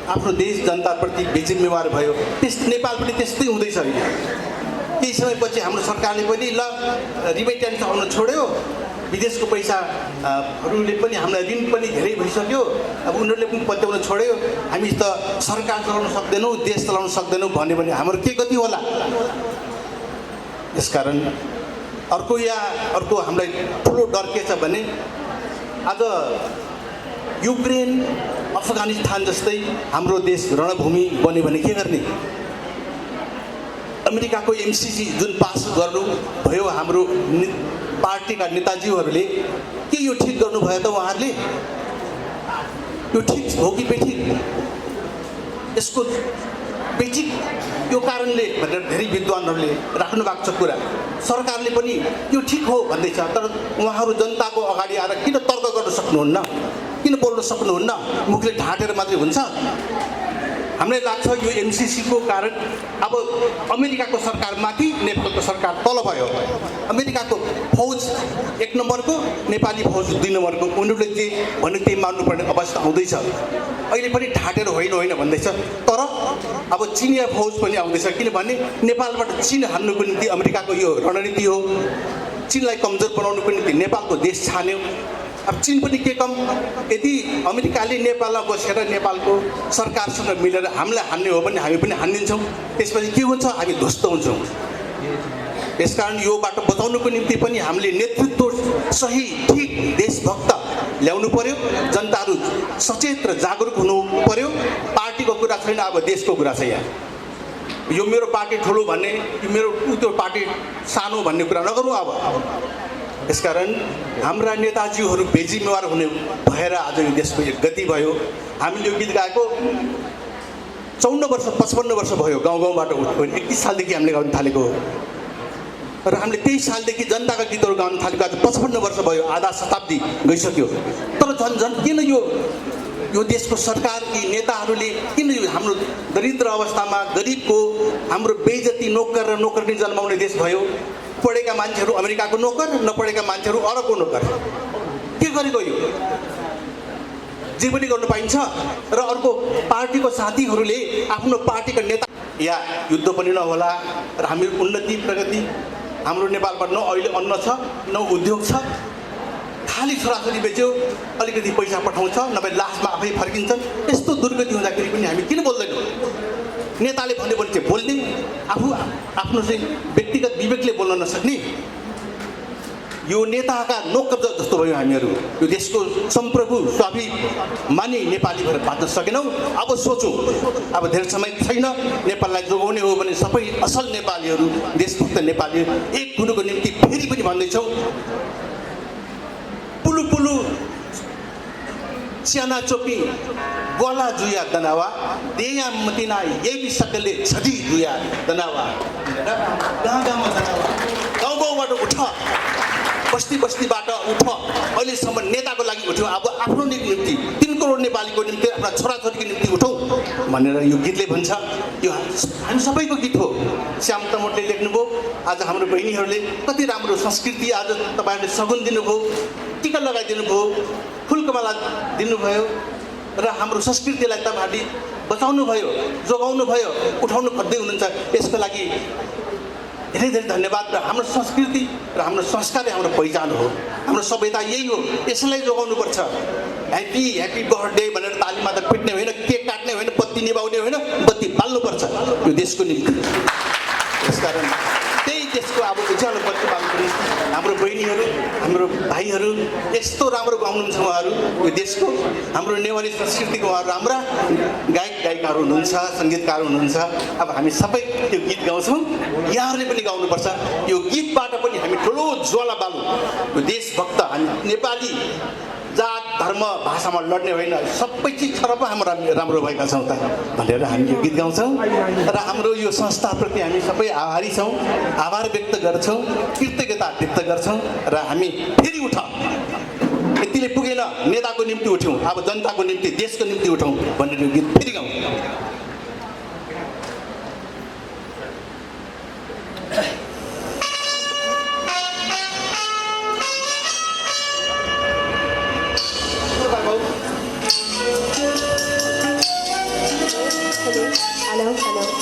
आफ्नो देश जनताप्रति बेजिम्मेवार भयो। नेपाल पनि त्यस्तै हुँदैछ। अहिले केही समयपछि हाम्रो सरकारले पनि ल रिमिटेन्स आउन छोड्यो, विदेशको पैसाहरूले पनि हामीलाई ऋण पनि धेरै भइसक्यो, अब उनीहरूले पनि पत्याउन छोड्यो, हामी त सरकार चलाउन सक्दैनौँ, देश चलाउन सक्दैनौँ भन्यो भने हाम्रो के गति होला? यसकारण अर्को हामीलाई ठुलो डर के छ भने आज युक्रेन, अफगानिस्तान जस्तै हाम्रो देश रणभूमि बन्यो भने के गर्ने? अमेरिकाको MCC जुन पास गर्नु भयो हाम्रो पार्टीका नेताजीहरूले, के यो ठिक गर्नुभयो त उहाँहरूले? यो ठिक हो कि बेठिक? यसको बेठिक यो कारणले भनेर धेरै विद्वानहरूले राख्नु भएको छ कुरा। सरकारले पनि यो ठिक हो भन्दैछ, तर उहाँहरू जनताको अगाडि आएर किन तर्क गर्न सक्नुहुन्न? किन बोल्न सक्नुहुन्न? मुखले ढाँटेर मात्रै हुन्छ? हामीलाई लाग्छ यो MCC को कारण अब अमेरिकाको सरकारमाथि नेपालको सरकार तल भयो। अमेरिकाको फौज 1 नम्बरको, नेपाली फौज 2 नम्बरको, उनीहरूले जे भने त्यही मान्नुपर्ने अवस्था आउँदैछ। अहिले पनि ढाँटेर होइन भन्दैछ, तर अब चिनिया फौज पनि आउँदैछ। किनभने नेपालबाट चीन हान्नुको निम्ति अमेरिकाको यो रणनीति हो। चीनलाई कमजोर बनाउनुको निम्ति नेपालको देश छान्यो। अब चीन पनि के कम, यदि अमेरिकाले नेपालमा बसेर नेपालको सरकारसँग मिलेर हामीलाई हान्ने हो भने हामी पनि हानिदिन्छौँ। त्यसपछि के हुन्छ? हामी ध्वस्त हुन्छौँ। यसकारण यो बाटो बचाउनुको निम्ति पनि हामीले नेतृत्व सही, ठिक, देशभक्त ल्याउनु पर्यो। जनताहरू सचेत र जागरुक हुनु पर्यो। पार्टीको कुरा छैन, अब देशको कुरा छ। यहाँ यो मेरो पार्टी ठुलो भन्ने, यो मेरो त्यो पार्टी सानो भन्ने कुरा नगरौँ। अब यसकारण हाम्रा नेताजीहरू बेजिम्मेवार हुने भएर आज यो देशको एक गति भयो। हामीले यो गीत गाएको 54 वर्ष 55 वर्ष भयो। गाउँबाट उठ्यो 31 सालदेखि हामीले गाउन थालेको हो र हामीले 23 सालदेखि जनताका गीतहरू गाउन थालेको आज 55 वर्ष भयो। आधा शताब्दी गइसक्यो। तर झन् किन यो देशको सरकार, यी नेताहरूले किन यो हाम्रो दरिद्र अवस्थामा गरिबको, हाम्रो बेइज्जती नोकर र नोकरनी जन्माउने देश भयो? पढेका मान्छेहरू अमेरिकाको नोकर, नपढेका मान्छेहरू अरबको नोकर। के गरेको यो? जे पनि गर्नु पाइन्छ। र अर्को पार्टीको साथीहरूले आफ्नो पार्टीका नेता या युद्ध पनि नहोला र हामी उन्नति प्रगति, हाम्रो नेपालमा न अहिले अन्न छ, न उद्योग छ, खाली छोराछोरी बेच्यो, अलिकति पैसा पठाउँछ, नभए लास्टमा आफै फर्किन्छन्। यस्तो दुर्गति हुँदाखेरि पनि हामी किन बोल्दैनौँ? नेताले भन्यो भने चाहिँ बोल्ने, आफ्नो चाहिँ व्यक्तिगत विवेकले बोल्न नसक्ने, यो नेताका नोकर जस्तो भयो हामीहरू। यो देशको सम्प्रभु स्वाभिमानी नेपाली भएर बाँच्न सकेनौँ। अब सोचौँ, अब धेरै समय छैन। नेपाललाई जोगाउने हो भने सबै असल नेपालीहरू, देशभक्त नेपालीहरू एक हुनुको निम्ति फेरि पनि के भन्दैछौँ पुलु पुलु स्याना चोपी गोला जुया दनावा देया मतिना यही सकले छदी जुया दनावा गाउँ गाउँमा दनावा गाउँ गाउँबाट उठ बस्ती बस्तीबाट उठ अहिलेसम्म नेताको लागि उठ्यौँ अब आफ्नो निम्ति 3 करोड नेपालीको निम्ति आफ्ना छोराछोरीको निम्ति उठौँ भनेर यो गीतले भन्छ यो हामी सबैको गीत हो श्याम तमोटले लेख्नुभयो आज हाम्रो बहिनीहरूले कति राम्रो संस्कृति आज तपाईँहरूले सगुन दिनुभयो टिका लगाइदिनु भयो फुलकमाला दिनुभयो र हाम्रो संस्कृतिलाई तपाईँहरूले बचाउनु भयो जोगाउनु भयो उठाउनु खोज्दै हुनुहुन्छ यसको लागि धेरै धेरै धन्यवाद र हाम्रो संस्कृति र हाम्रो संस्कार हाम्रो पहिचान हो हाम्रो सभ्यता यही हो यसलाई जोगाउनुपर्छ ह्याप्पी ह्याप्पी बर्थडे भनेर तालीमा त पिट्ने होइन केक काट्ने होइन बत्ती निभाउने होइन बत्ती बाल्नुपर्छ यो देशको निम्ति यसकारण त्यही देशको अब उज्यालो बत्ती बाल्नुको निम्ति हाम्रो बहिनीहरू हाम्रो भाइहरू यस्तो राम्रो गाउनुहुन्छ उहाँहरू यो देशको हाम्रो नेवारी संस्कृतिको उहाँहरू राम्रा गायक गायिकाहरू हुनुहुन्छ सङ्गीतकार हुनुहुन्छ अब हामी सबै त्यो गीत गाउँछौँ यहाँहरूले पनि गाउनुपर्छ यो गीतबाट पनि हामी ठुलो ज्वाला बालौँ यो देशभक्त हामी नेपाली जात धर्म भाषामा लड्ने होइन सबै चिज छरप हाम्रो राम्रो भएका छौँ त भनेर हामी यो गीत गाउँछौँ र हाम्रो यो संस्थाप्रति हामी सबै आभारी छौँ आभार व्यक्त गर्छौँ कृतज्ञता व्यक्त गर्छौँ र हामी फेरि उठ यतिले पुगेन नेताको निम्ति उठ्यौँ अब जनताको निम्ति देशको निम्ति उठौँ भनेर यो गीत फेरि गाउँ Hello.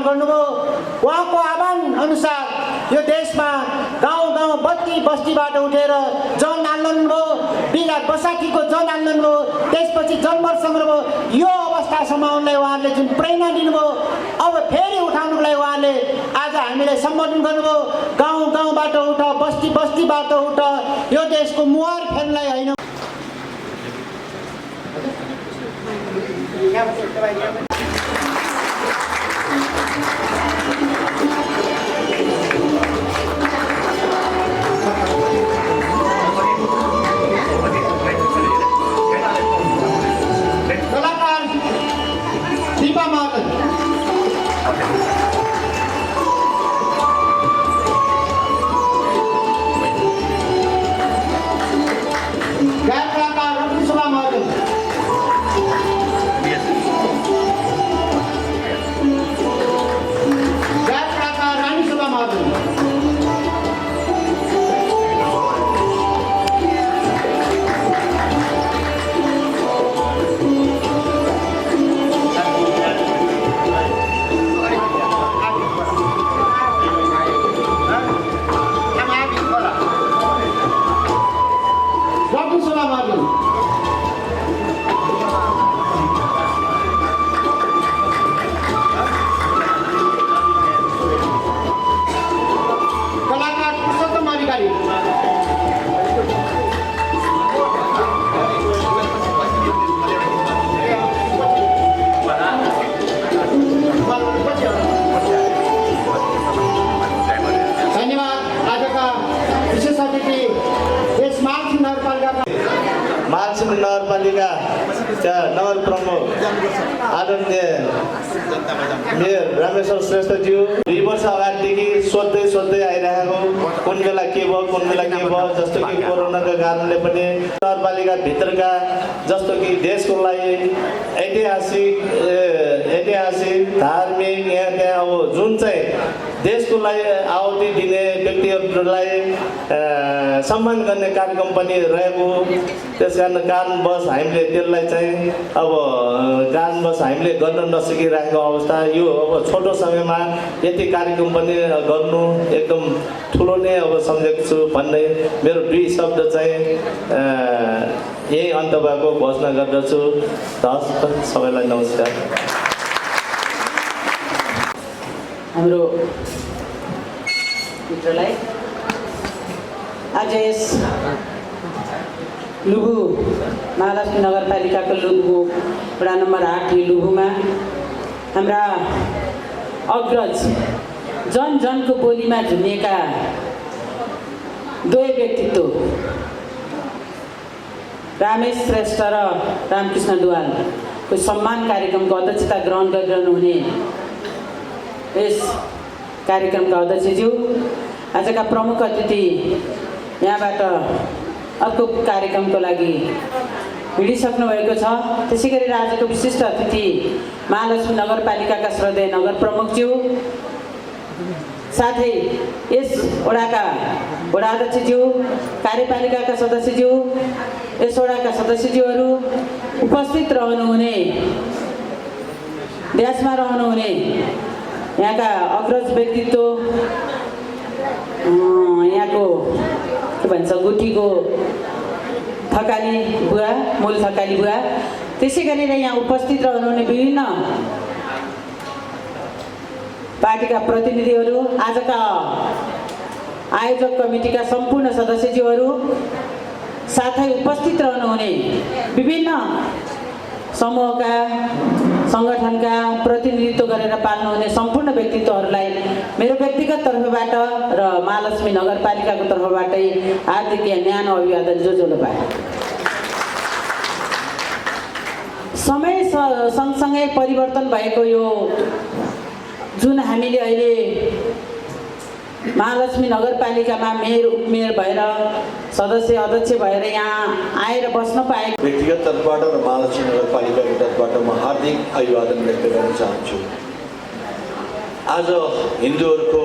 गर्नुभयो। उहाँको आह्वान अनुसार यो देशमा गाउँ गाउँ बस्ती बस्तीबाट उठेर जन आन्दोलन भयो, 2062को जन आन्दोलन भयो, त्यसपछि जनमत सङ्ग्रह भयो। यो अवस्थासम्म उहाँले जुन प्रेरणा दिनुभयो, अब फेरि उठाउनुको लागि उहाँले आज हामीलाई सम्बोधन गर्नुभयो। गाउँ गाउँबाट उठ, बस्ती बस्तीबाट उठ, यो देशको मुहार फेर्नलाई होइन। कलाकार दीपा महाजन, गायक कलाकार रत्नशोभा महाजन, गायक कलाकार रानी शोभा महाजन, रत्नशोभा महाजन, कलाकार पुरुषोत्तम अधिकारी, धन्यवाद। आजका विशेष अतिथि यस मालसिंह नगरपालिकाका मालसिंह नगरपालिका नगर प्रमुख आदरणीय मेयर रामेश्वर श्रेष्ठज्यू 2 वर्ष अगाडिदेखि सोध्दै आइरहेको कुन बेला के भयो जस्तो कि कोरोनाको कारणले पनि नगरपालिकाभित्रका जस्तो कि देशको लागि ऐतिहासिक धार्मिक यहाँ त्यहाँ अब जुन चाहिँ देशको लागि आहुति दिने व्यक्तिहरूलाई सम्मान गर्ने कार्यक्रम पनि रहेको, त्यस कारणवश हामीले त्यसलाई चाहिँ अब कारणवश हामीले गर्न नसकिरहेको अवस्था। यो अब छोटो समयमा यति कार्यक्रम पनि गर्नु एकदम ठुलो नै अब सम्झेको छु भन्ने मेरो 2 शब्द चाहिँ यही अन्त भएको घोषणा गर्दछु। सबैलाई नमस्कार। हाम्रो मित्रलाई आज यस लुबु महालक्ष्मी नगरपालिकाको लुबु वडा नम्बर 8 लुबुमा हाम्रा अग्रज जनको बोलीमा झुमिएका 2 व्यक्तित्व रामेश श्रेष्ठ र रामकृष्ण दुवालको सम्मान कार्यक्रमको अध्यक्षता ग्रहण गरिरहनु हुने यस कार्यक्रमका अध्यक्षज्यू, आजका प्रमुख अतिथि यहाँबाट अर्को कार्यक्रमको लागि हिँडिसक्नु भएको छ। त्यसै गरेर आजको विशिष्ट अतिथि महालक्ष्मी नगरपालिकाका श्रद्धेय नगर प्रमुखज्यू, साथै यस वडाका वडा अध्यक्षज्यू, कार्यपालिकाका सदस्यज्यू, यस वडाका सदस्यज्यूहरू, उपस्थित रहनुहुने ड्यासमा रहनुहुने यहाँका अग्रज व्यक्तित्व, यहाँको के भन्छ गुठीको थकाली बुवा, मूल थकाली बुवा, त्यसै गरेर यहाँ उपस्थित रहनुहुने विभिन्न पार्टीका प्रतिनिधिहरू, आजका आयोजक कमिटीका सम्पूर्ण सदस्यज्यूहरू, साथै उपस्थित रहनुहुने विभिन्न समूहका सङ्गठनका प्रतिनिधित्व गरेर पाल्नुहुने सम्पूर्ण व्यक्तित्वहरूलाई मेरो व्यक्तिगत तर्फबाट र महालक्ष्मी नगरपालिकाको तर्फबाटै हार्दिक न्यानो अभिवादन जोजोलो पाए। समय सँगसँगै परिवर्तन भएको यो जुन हामीले अहिले महालक्ष्मी नगरपालिकामा मेयर उपमेयर भएर सदस्य अध्यक्ष भएर यहाँ आएर बस्न पाए। व्यक्तिगत तर्फबाट र महालक्ष्मी नगरपालिकाको तर्फबाट म हार्दिक अभिवादन व्यक्त गर्न चाहन्छु। आज हिन्दूहरूको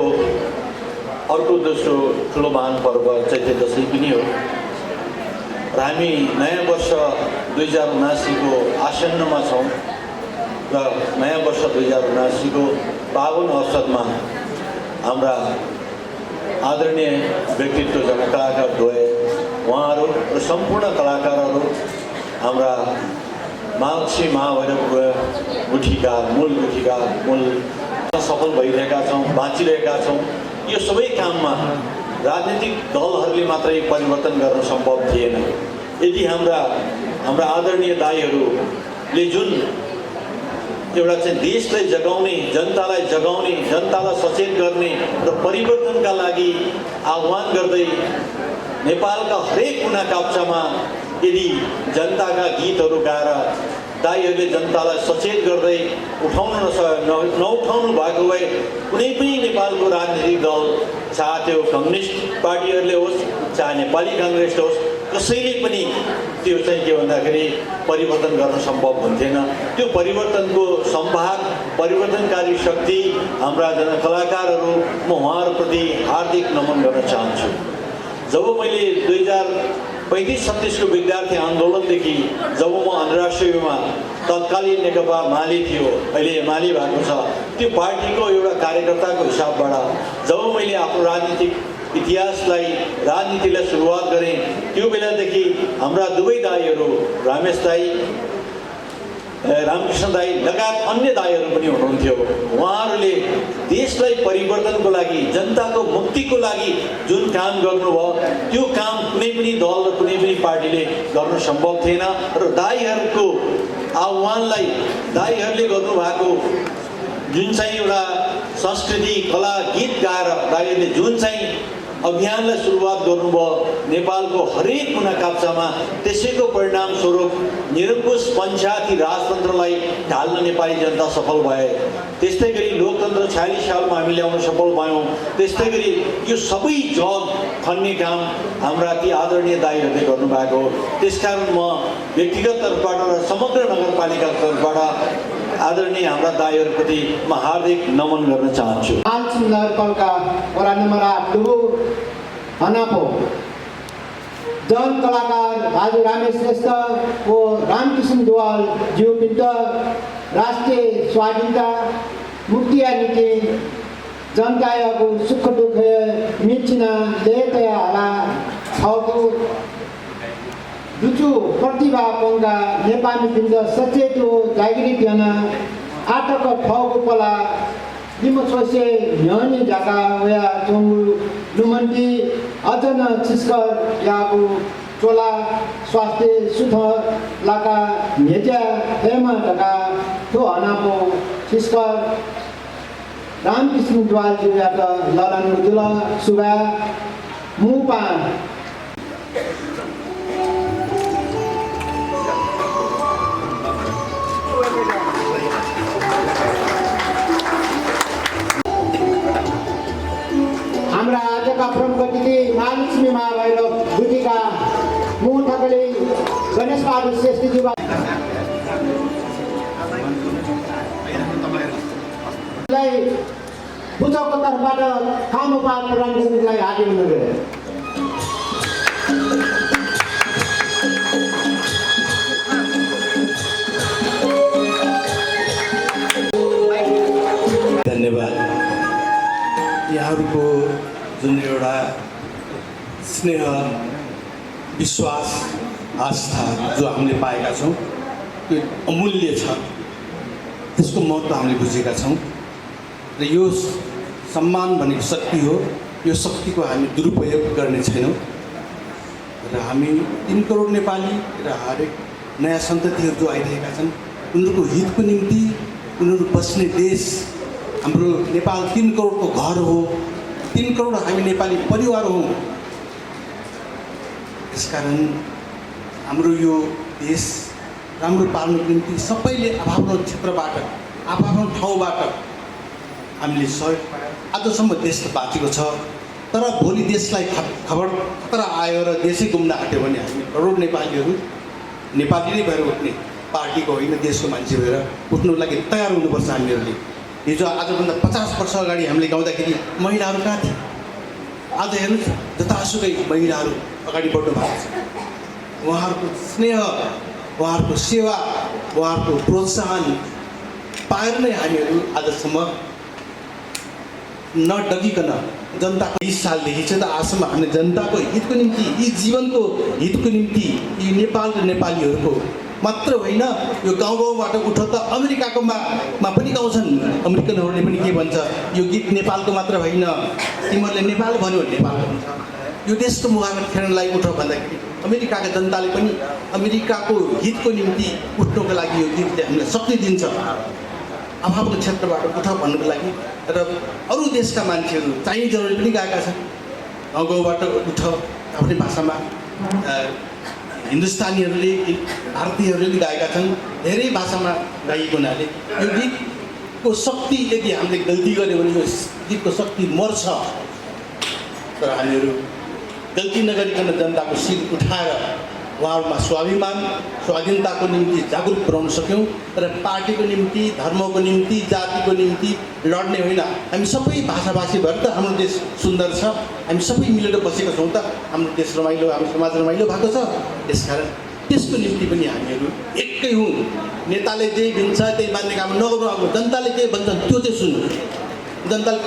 अर्को दोस्रो ठुलो महान पर्व चैते दशैँ पनि हो र हामी नयाँ वर्ष 2079 को आसन्नमा छौँ र नयाँ वर्ष 2079 को पावन अवसरमा हाम्रा आदरणीय व्यक्तित्व जनकलाकार द्वय उहाँहरू र सम्पूर्ण कलाकारहरू हाम्रा महालक्ष्मी महाभैरव गुठीका मूल सफल भइरहेका छौँ, बाँचिरहेका छौँ। यो सबै काममा राजनीतिक दलहरूले मात्रै परिवर्तन गर्न सम्भव थिएन। यदि हाम्रा आदरणीय दाइहरूले जुन एउटा चाहिँ देशलाई जगाउने, जनतालाई जगाउने, जनतालाई सचेत गर्ने र परिवर्तनका लागि आह्वान गर्दै नेपालका हरेक कुना काप्चामा यदि जनताका गीतहरू गाएर दाइहरूले जनतालाई सचेत गर्दै नउठाउनु भएको भए कुनै पनि नेपालको राजनीतिक दल, चाहे त्यो कम्युनिस्ट पार्टीहरूले होस् चाहे नेपाली काङ्ग्रेसले होस्, कसैले पनि त्यो चाहिँ के भन्दाखेरि परिवर्तन गर्न सम्भव हुन्थेन। त्यो परिवर्तनको सम्भाग, परिवर्तनकारी शक्ति हाम्रा कलाकारहरू, म उहाँहरूप्रति हार्दिक नमन गर्न चाहन्छु। जब मैले 2035-36 को विद्यार्थी आन्दोलनदेखि जब म अन्तर्राष्ट्रियमा तत्कालीन नेकपा माले थियो, अहिले एमाले भएको छ, त्यो पार्टीको एउटा कार्यकर्ताको हिसाबबाट जब मैले आफ्नो राजनीतिक इतिहासलाई, राजनीतिलाई सुरुवात गरेँ, त्यो बेलादेखि हाम्रा दुवै दाइहरू रामेश दाई, रामकृष्ण दाई लगायत अन्य दाइहरू पनि हुनुहुन्थ्यो। उहाँहरूले देशलाई परिवर्तनको लागि, जनताको मुक्तिको लागि जुन काम गर्नुभयो त्यो काम कुनै पनि दल र कुनै पनि पार्टीले गर्न सम्भव थिएन र दाइहरूको आह्वानलाई, दाइहरूले गर्नुभएको जुन चाहिँ एउटा संस्कृति, कला, गीत गाएर दाइहरूले जुन चाहिँ अभियानलाई सुरुवात गर्नुभयो नेपालको हरेक कुना काप्चामा, त्यसैको परिणाम स्वरूप निरङ्कुश पञ्चायती राजतन्त्रलाई ढाल्न नेपाली जनता सफल भए। त्यस्तै गरी लोकतन्त्र 46 सालमा हामी ल्याउन सफल भयौँ। त्यस्तै गरी यो सबै जग खन्ने काम हाम्रा ती आदरणीय दाइहरूले गर्नुभएको हो। त्यसकारण म व्यक्तिगत तर्फबाट र समग्र नगरपालिकाको तर्फबाट आदरणीय हाम्रा दाइहरूप्रति म हार्दिक नमन गर्न चाहन्छु। महालक्ष्मी नगरपालिका वडा नम्बर 8 डुबु हनापो जन कलाकार भाजु रामेश श्रेष्ठ ओ रामकृष्ण दुवाल ज्यू विरुद्ध राष्ट्रिय स्वाधीनता मुक्तिया नीति जनताको सुख दुःख मिचिन लेतया हाला छाउको दुचु प्रतिभा पंगा नेपाली बिन्द सचेतो जागिरी बिहान आटक ठाउँको पला लिमो सोसे न्यने जाका वया चोंगु लुमन्टी अजन छिस्कर यागु चोला स्वास्थ्य सुथ लाका मेजा हेमा ढका तो हनापो छिस्कर रामकृष्ण द्वाल जुयाक ललन गुजुला सुबा मुपा हाम्रा आजका प्रमुख अतिथि महालक्ष्मी महाभैरव गुठीका मुह ठकले गणेश बहादुर श्रेष्ठज्यूलाई बुझाउको तर्फबाट खाम उपहार प्रदान गर्नलाई हार्दिक अनुरोध। धन्यवाद। यहाँहरूको जुन एउटा स्नेह, विश्वास, आस्था जो हामीले पाएका छौँ त्यो अमूल्य छ। त्यसको महत्त्व हामीले बुझेका छौँ र यो सम्मान भनेको शक्ति हो यो शक्तिको हामी दुरुपयोग गर्ने छैनौँ र हामी 3 करोड नेपाली र हरेक नयाँ सन्ततिहरू जो आइरहेका छन् उनीहरूको हितको निम्ति उनीहरू बस्ने देश हाम्रो नेपाल 3 करोडको घर हो 3 करोड हामी नेपाली परिवार हौँ त्यसकारण हाम्रो यो देश राम्रो पाल्नको निम्ति सबैले आफ्नो क्षेत्रबाट आफ्नो ठाउँबाट हामीले सहयोग पायौँ आजसम्म देश त बाँचेको छ तर भोलि देशलाई खतरा आयो र देशै गुम्न आँट्यो भने हामी करोड नेपालीहरू नेपाली नै भएर उठ्ने पार्टीको होइन देशको मान्छे भएर उठ्नु लागि तयार हुनुपर्छ हामीहरूले हिजो आजभन्दा 50 वर्ष अगाडि हामीले गाउँदाखेरि महिलाहरू कहाँ थिए आज हेर्नुहोस् जतासुकै महिलाहरू अगाडि बढ्नु भएको छ उहाँहरूको स्नेह उहाँहरूको सेवा उहाँहरूको प्रोत्साहन पाएर नै हामीहरू आजसम्म नडगिकन जनताको 20 सालदेखि चाहिँ त आजसम्म हामीले जनताको हितको निम्ति यी जीवनको हितको निम्ति यी नेपाल र नेपालीहरूको मात्र होइन यो गाउँ गाउँबाट उठ त अमेरिकाको मा पनि गाउँछन् अमेरिकनहरूले पनि के भन्छ यो गीत नेपालको मात्र होइन तिमीहरूले नेपाल भन्यो नेपाल भन्छ यो देशको मुहारमा खेल्नलाई उठ भन्दाखेरि अमेरिकाका जनताले पनि अमेरिकाको हितको निम्ति उठ्नको लागि यो गीतले हामीलाई शक्ति दिन्छ अभावको क्षेत्रबाट उठ भन्नुको लागि र अरू देशका मान्छेहरू चाइनिजहरूले पनि गाएका छन् गाउँ गाउँबाट उठ आफ्नै भाषामा हिन्दुस्तानीहरूले भारतीयहरूले पनि गाएका छन् धेरै भाषामा गाइएको हुनाले यो गीतको शक्ति यदि हामीले गल्ती गऱ्यो भने यो गीतको शक्ति मर्छ तर हामीहरू गल्ती नगरिकन जनताको शिर उठाएर उहाँहरूमा स्वाभिमान स्वाधीनताको निम्ति जागरुक बनाउन सक्यौँ र पार्टीको निम्ति धर्मको निम्ति जातिको निम्ति लड्ने होइन हामी सबै भाषाभाषी भएर त हाम्रो देश सुन्दर छ हामी सबै मिलेर बसेका छौँ त हाम्रो देश रमाइलो हाम्रो समाज रमाइलो भएको छ त्यसकारण त्यसको निम्ति पनि हामीहरू एकै हौँ नेताले जे भन्छ त्यही मान्ने काम नगर्नु अब जनताले के भन्छन् त्यो चाहिँ सुन्नु जनताले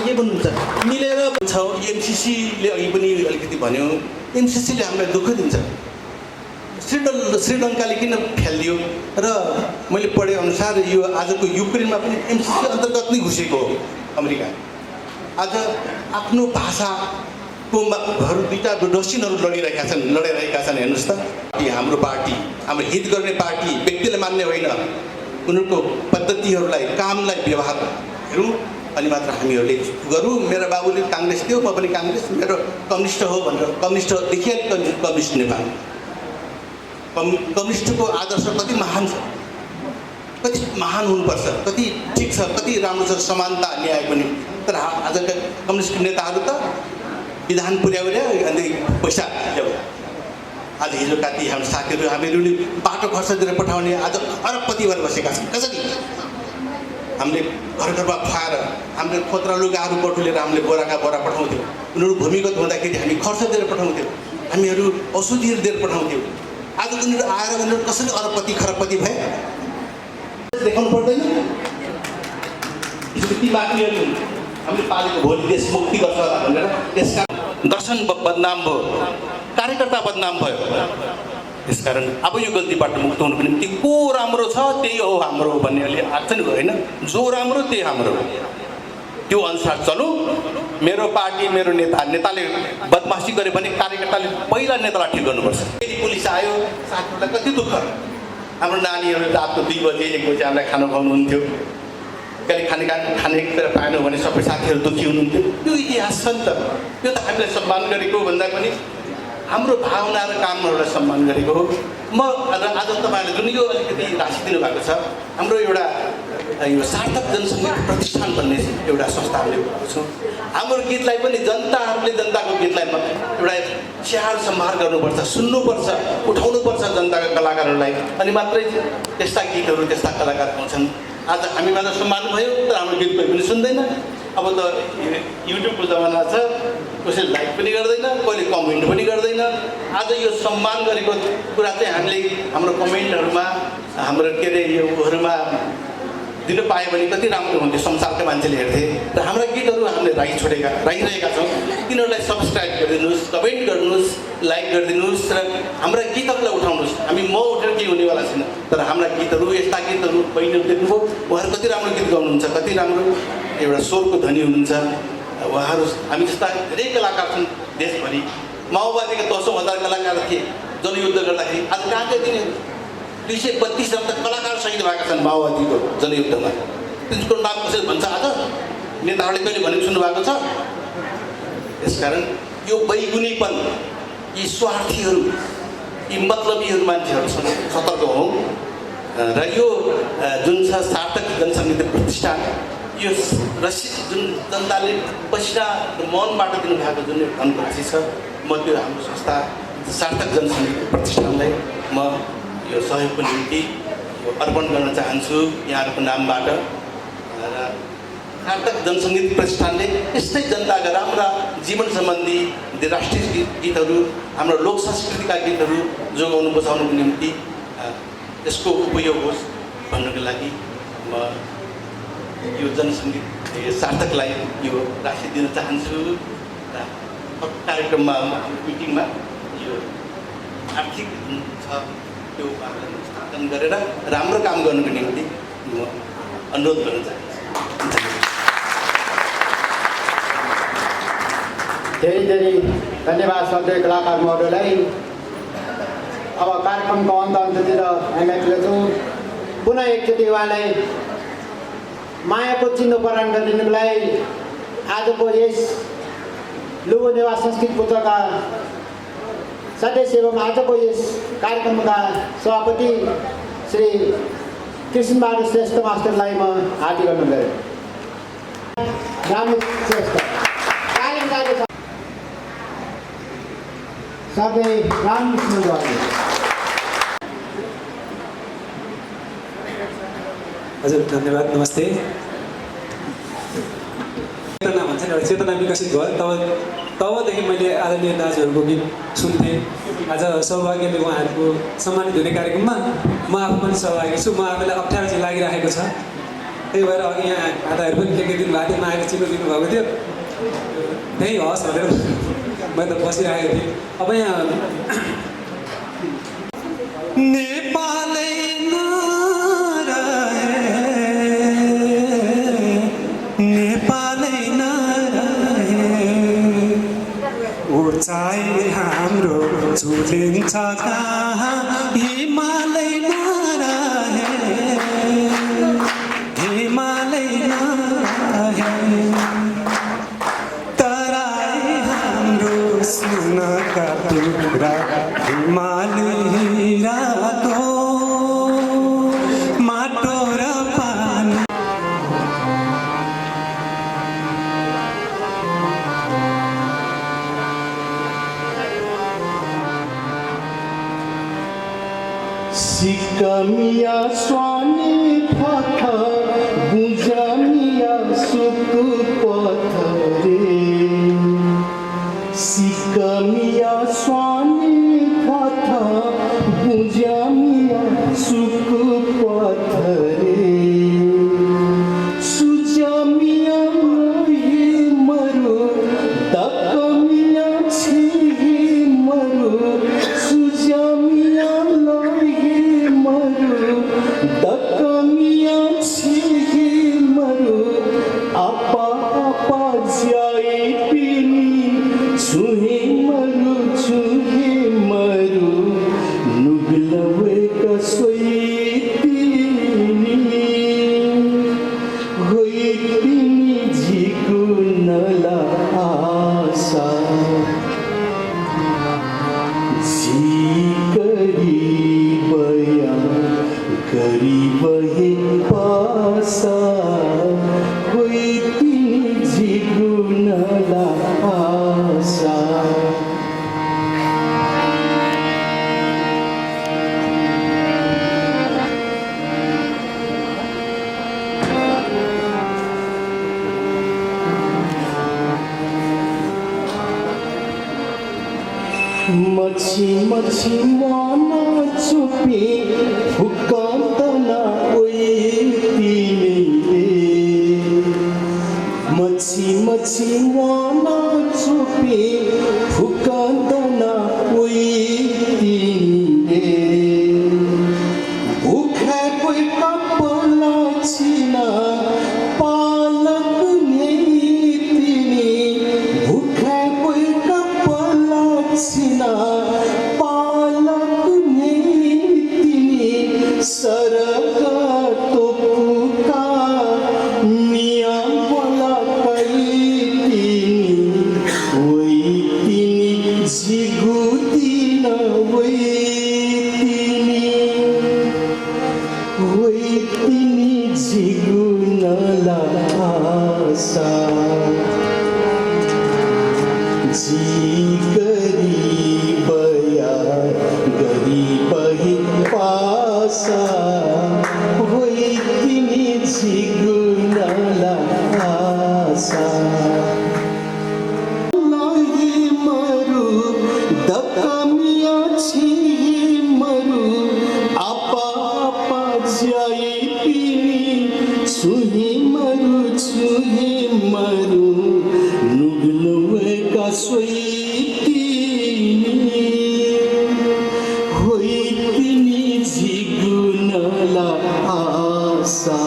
के भन्नुहुन्छ मिलेर छ एमसिसीले अघि पनि अलिकति भन्यो एमसिसीले हामीलाई दुःख दिन्छ श्रीलङ्काले किन फ्यालिदियो र मैले पढे अनुसार यो आजको युक्रेनमा पनि एमसिसी अन्तर्गत नै घुसेको हो अमेरिका आज आफ्नो भाषाको दुईटा डसिनहरू लडिरहेका छन् हेर्नुहोस् त हाम्रो पार्टी हाम्रो हित गर्ने पार्टी व्यक्तिले मान्ने होइन उनीहरूको पद्धतिहरूलाई कामलाई व्यवहार हेरौँ अनि मात्र हामीहरूले गरौँ मेरो बाबुले काङ्ग्रेस थियो म पनि काङ्ग्रेस मेरो कम्युनिस्ट हो भनेर कम्युनिस्ट देखिहाल कम्युनिस्ट नेपाल कम्युनिस्टको आदर्श कति महान छ कति महान हुनुपर्छ कति ठिक छ कति राम्रो छ समानता न्याय पनि तर आजका कम्युनिस्ट नेताहरू त विधान पुर्याउने अनि पैसा ल्याउ आज हिजो कति हाम्रो साथीहरू हामीहरूले बाटो खर्च दिएर पठाउने आज अरबपति भएर बसेका छन् कसरी हामीले घर घरमा खुवाएर हामीले खोत्रा लुगाहरू बटुलेर हामीले बोराका बोरा पठाउँथ्यौँ उनीहरू भूमिगत हुँदाखेरि हामी खर्च दिएर पठाउँथ्यौँ हामीहरू औषधिहरू दिएर पठाउँथ्यौँ आज उनीहरू आएर उनीहरू कसरी अरबपति खरबपति भए देखाउनु पर्दैन ती माथिहरू हामीले पालेको भोलि देश मुक्ति गर्छ होला भनेर त्यसका दर्शन बदनाम भयो कार्यकर्ता बदनाम भयो त्यसकारण अब यो गल्तीबाट मुक्त हुनुको निम्ति को राम्रो छ त्यही हो हाम्रो भन्ने अलि आएको छ नि होइन जो राम्रो त्यही हाम्रो त्यो अनुसार चलौँ मेरो पार्टी मेरो नेताले बदमासी गर्यो भने कार्यकर्ताले पहिला नेतालाई ठिक गर्नुपर्छ फेरि पुलिस आयो साथीहरूलाई कति दुःख हाम्रो नानीहरू रातको 2 बजे 1 बजे हामीलाई खाना खुवाउनुहुन्थ्यो कहिले खाने पाएन भने सबै साथीहरू दुःखी हुनुहुन्थ्यो त्यो इतिहास छ नि त त्यो त हामीलाई सम्मान गरेको भन्दा पनि हाम्रो भावना र कामहरूलाई सम्मान गरेको हो म आज तपाईँहरूले जुन यो अलिकति राशि दिनुभएको छ हाम्रो एउटा यो सार्थक जनसङ्गीत प्रतिष्ठान भन्ने एउटा संस्था हामीले भएको छौँ हाम्रो गीतलाई पनि जनताहरूले जनताको गीतलाई एउटा स्याहार सम्हार गर्नुपर्छ सुन्नुपर्छ उठाउनुपर्छ जनताका कलाकारहरूलाई अनि मात्रै त्यस्ता गीतहरू त्यस्ता कलाकार आउँछन् आज हामीमा त सम्मान भयो तर हाम्रो गीत कोही पनि सुन्दैन अब त युट्युबको जमाना छ कसैले लाइक पनि गर्दैन कहिले कमेन्ट पनि गर्दैन आज यो सम्मान गरेको कुरा चाहिँ हामीले हाम्रो कमेन्टहरूमा हाम्रो के अरे योहरूमा दिन पायो भने कति राम्रो हुन्थ्यो संसारका मान्छेले हेर्थे र हाम्रा गीतहरू हामीले राखिरहेका छौँ तिनीहरूलाई सब्सक्राइब गरिदिनुहोस् कमेन्ट गर्नुहोस् लाइक गरिदिनुहोस् र हाम्रा गीतहरूलाई उठाउनुहोस् हामी म उठेर केही हुनेवाला छैन तर हाम्रा गीतहरू यस्ता गीतहरू बहिनीहरू देख्नुभयो उहाँहरू कति राम्रो गीत गाउनुहुन्छ कति राम्रो एउटा स्वरको धनी हुनुहुन्छ उहाँहरू हामी जस्ता धेरै कलाकार छन् देशभरि माओवादीका 10,000 कलाकार थिए जनयुद्ध गर्दाखेरि आज कहाँ गए तिनीहरू 232 जना कलाकार शहीद भएका छन् माओवादीको जनयुद्धमा त्यसको नाम कसैले भन्छ आज नेताहरूले कहिले भनेको सुन्नुभएको छ यसकारण यो बैगुनीपन यी स्वार्थीहरू यी मतलबीहरू मान्छेहरूसँग सतर्क हौँ र यो जुन छ सार्थक जनसङ्गीत प्रतिष्ठान यो जुन जनताले पसिना र मौनबाट दिनुभएको जुन धनराशि छ म त्यो हाम्रो संस्था सार्थक जनसङ्गीत प्रतिष्ठानलाई म यो सहयोगको निम्ति अर्पण गर्न चाहन्छु यहाँहरूको नामबाट र सार्थक जनसङ्गीत प्रतिष्ठानले यस्तै जनताका राम्रा जीवन सम्बन्धी राष्ट्रिय गीतहरू हाम्रो लोक संस्कृतिका गीतहरू जोगाउनु बचाउनुको निम्ति यसको उपयोग होस् भन्नको लागि म यो जनसङ्गीत सार्थकलाई यो राशि दिन चाहन्छु र कार्यक्रममा मिटिङमा यो आर्थिक जुन छ त्यो स्थापना गरेर राम्रो काम गर्नुको निम्ति म अनुरोध गर्न चाहन्छु। धेरै धेरै धन्यवाद सधैँ कलाकार महोदयलाई। अब कार्यक्रमको अन्त्यतिर हामी आइपुगेछौँ। पुनः एकचोटि उहाँलाई मायाको चिन्ह प्रदान गरिदिनुको लागि आजको यस लुबो नेवार संस्कृत पुत्रका सदस्य एवं आजको यस कार्यक्रमका सभापति श्री कृष्ण बहादुर श्रेष्ठ मास्टरलाई म हार्दिक गर्न गएँ। रामेश श्रेष्ठ साथै रामकृष्णद्वारा हजुर धन्यवाद नमस्ते। चेतना भन्छ नि एउटा चेतना विकसित भयो तबदेखि मैले आदरणीय दाजुहरूको गीत सुन्थेँ। आज सौभाग्यले उहाँहरूको सम्मानित हुने कार्यक्रममा म आफू पनि सहभागी छु। म आफूलाई अप्ठ्यारो चाहिँ लागिरहेको छ। त्यही भएर अघि यहाँ दादाहरू पनि के दिनुभएको थियो मायाको चिन्ह दिनुभएको थियो त्यही हस् भनेर मैले त बसिरहेको थिएँ। अब यहाँ नेपालै उचाइ हाम्रो झुलिन्छ कहाँ हिमालय नरहे हिमालय नरहे तराई हाम्रो सुनका टुक्रा हिमालय रातो माटो र पानी सिकमिया स्वानी पथ गुजमिया सुकु पथ रे सिकमिया स्वानी पथ गुजमिया सुकु पथ रे सुजमिया हि मरु तकमिया छि मरु सुजमिया दकमिया छिहि मरु आपा आपा जाई पिनी छुहि मरु नुगलवे कसोई पिनी होई पिनी झिकु नला आशा गरीब ही पासा कोई तीन जीवन आशा मच्छी मच्छी माना चुपी फुकांतना मच्छी मच्छी माना चुपी फुकांतना भूखे कोई कपला छीना पालक नहीं तिनी जी गरीबया गरीबही पासा होई तिनी झिगुनला आशा नाही मरु दकामिया छि मरु आपा आपा जाई पिनी छुही मरु नुगलवे का सोईतिनी होई तिनी झिगुनला आशा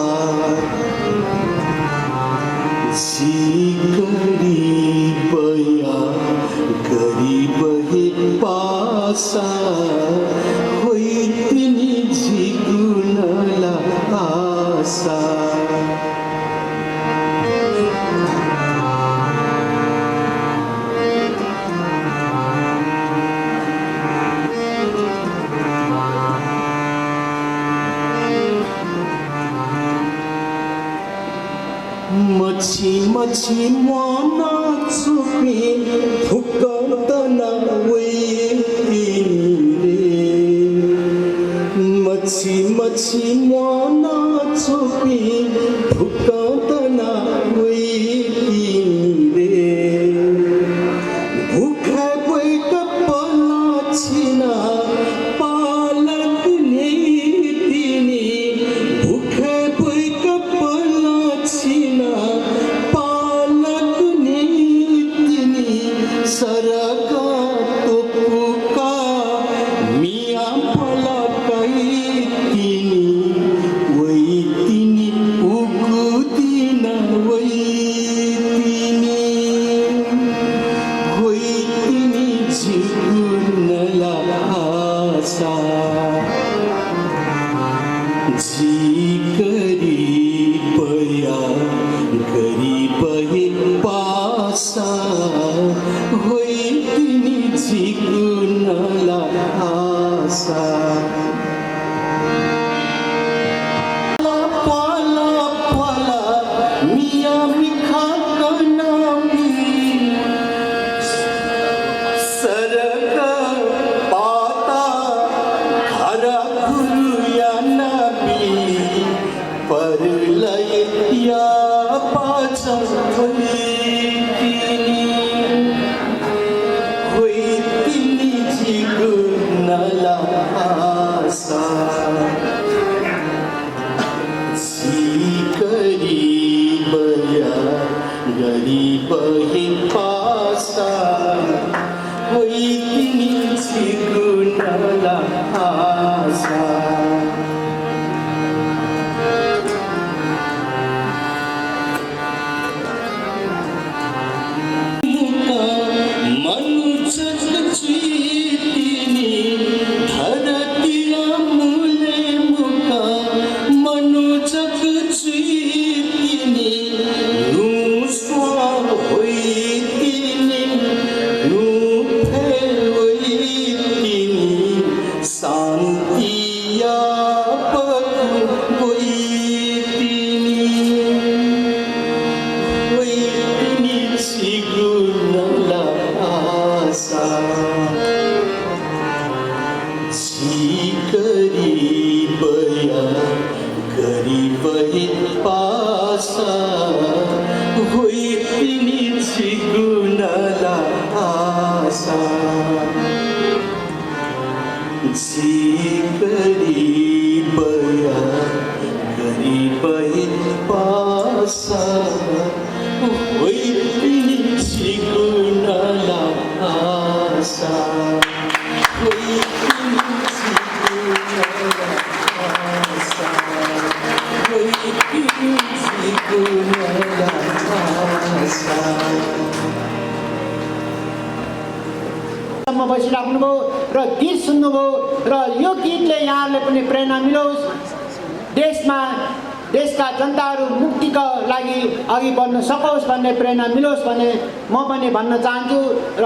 जी गरीबया गरीबही पासा होई तिनी झिगुनला आशा मच्छी मना चुपी फुकतना मच्छी मना चुपी फुकतना भूखा कोई कपला छिना पालक नीतिनी भूखा कोई कपला छिना पालक नीतिनी सरका तुपुका मिया पलकै तिनी वही तिनी उगुदिन वही तिनी होई तिनी झिगुनला आशा जी गरीबया गरीबही पासा होई तिनी झिगुनला आशा पाला पाला मिया मिखा कनावी सरका पाता खरा खुरुया नबी परलय या पाछा होई तिनी झिगुनला आशा जी गरीबया गरीबही पासा होई तिनी झिगुनला आशा मनुष्य चुईतिनी धरतिया मुले मुका मनुष्य चुईतिनी नुस्वा होईतिनी नुफे होईतिनी शांतिया पकु होईतिनी होईतिनी झिगुनला आशा जी गरीबया गरीबही पासा होई तिनी झिगुनला आशा जी गरीबया गरीबही पासा होई तिनी झिगुनला आशा होई तिनी झिगुनला आशा होई तिनी झिगुनला आशा सम्म बसिराख्नुभयो र गीत सुन्नुभयो र यो गीतले यहाँहरूले पनि प्रेरणा मिलोस् देशका जनताहरू मुक्तिका लागि अघि बढ्न सकोस् भन्ने प्रेरणा मिलोस् भन्ने म पनि भन्न चाहन्छु र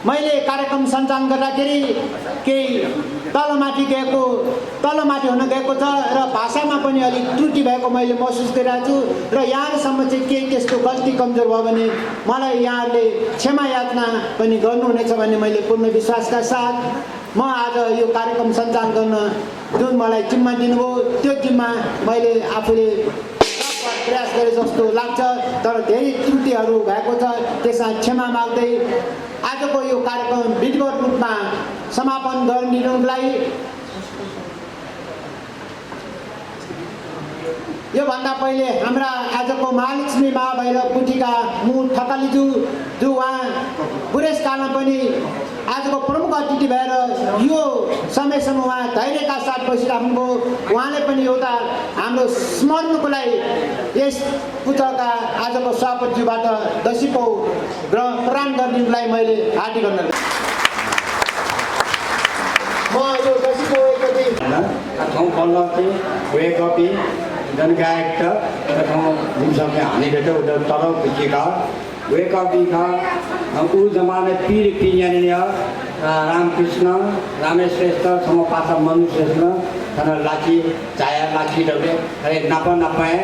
मैले कार्यक्रम सञ्चालन गर्दाखेरि केही तलमाथि हुन गएको छ र भाषामा पनि अलिक त्रुटि भएको मैले महसुस गरिरहेको छु र यहाँसम्म चाहिँ केही त्यस्तो गल्ती कमजोर भयो भने मलाई यहाँहरूले क्षमा याचना पनि गर्नुहुनेछ भन्ने मैले पूर्ण विश्वासका साथ म आज यो कार्यक्रम सञ्चालन गर्न जुन मलाई जिम्मा दिनुभयो त्यो जिम्मा मैले आफूले प्रयास गरे जस्तो लाग्छ तर धेरै त्रुटिहरू भएको छ त्यसमा क्षमा माग्दै आजको यो कार्यक्रम विधिवत रूपमा समापन गरिदिनुलाई योभन्दा पहिले हाम्रा आजको महालक्ष्मी महाभैरव गुठीका मूल ठकालीज्यू जो उहाँ बुढेसकालमा पनि आजको प्रमुख अतिथि भएर यो समयसम्म उहाँ धैर्यका साथ बसिराख्नुभयो उहाँले पनि एउटा हाम्रो स्मरणको लागि यस पुस्तकका आजको सभापतिज्यूबाट दसीपौ प्रदान गरिदिनुलाई मैले हार्दिक अनुरोध म यो दसीपौ एकचोटि ठाउँ पल्ल चाहिँ वे कपी जनगायक त ठाउँ जिमसँगै हानेको थियो तल पुगेका वे कपी का ऊ जमाने पीर पियानी रामकृष्ण रामेश श्रेष्ठ सम पासा मनु श्रेष्ठ तर लाची चाया लाची डबे अरे नपाए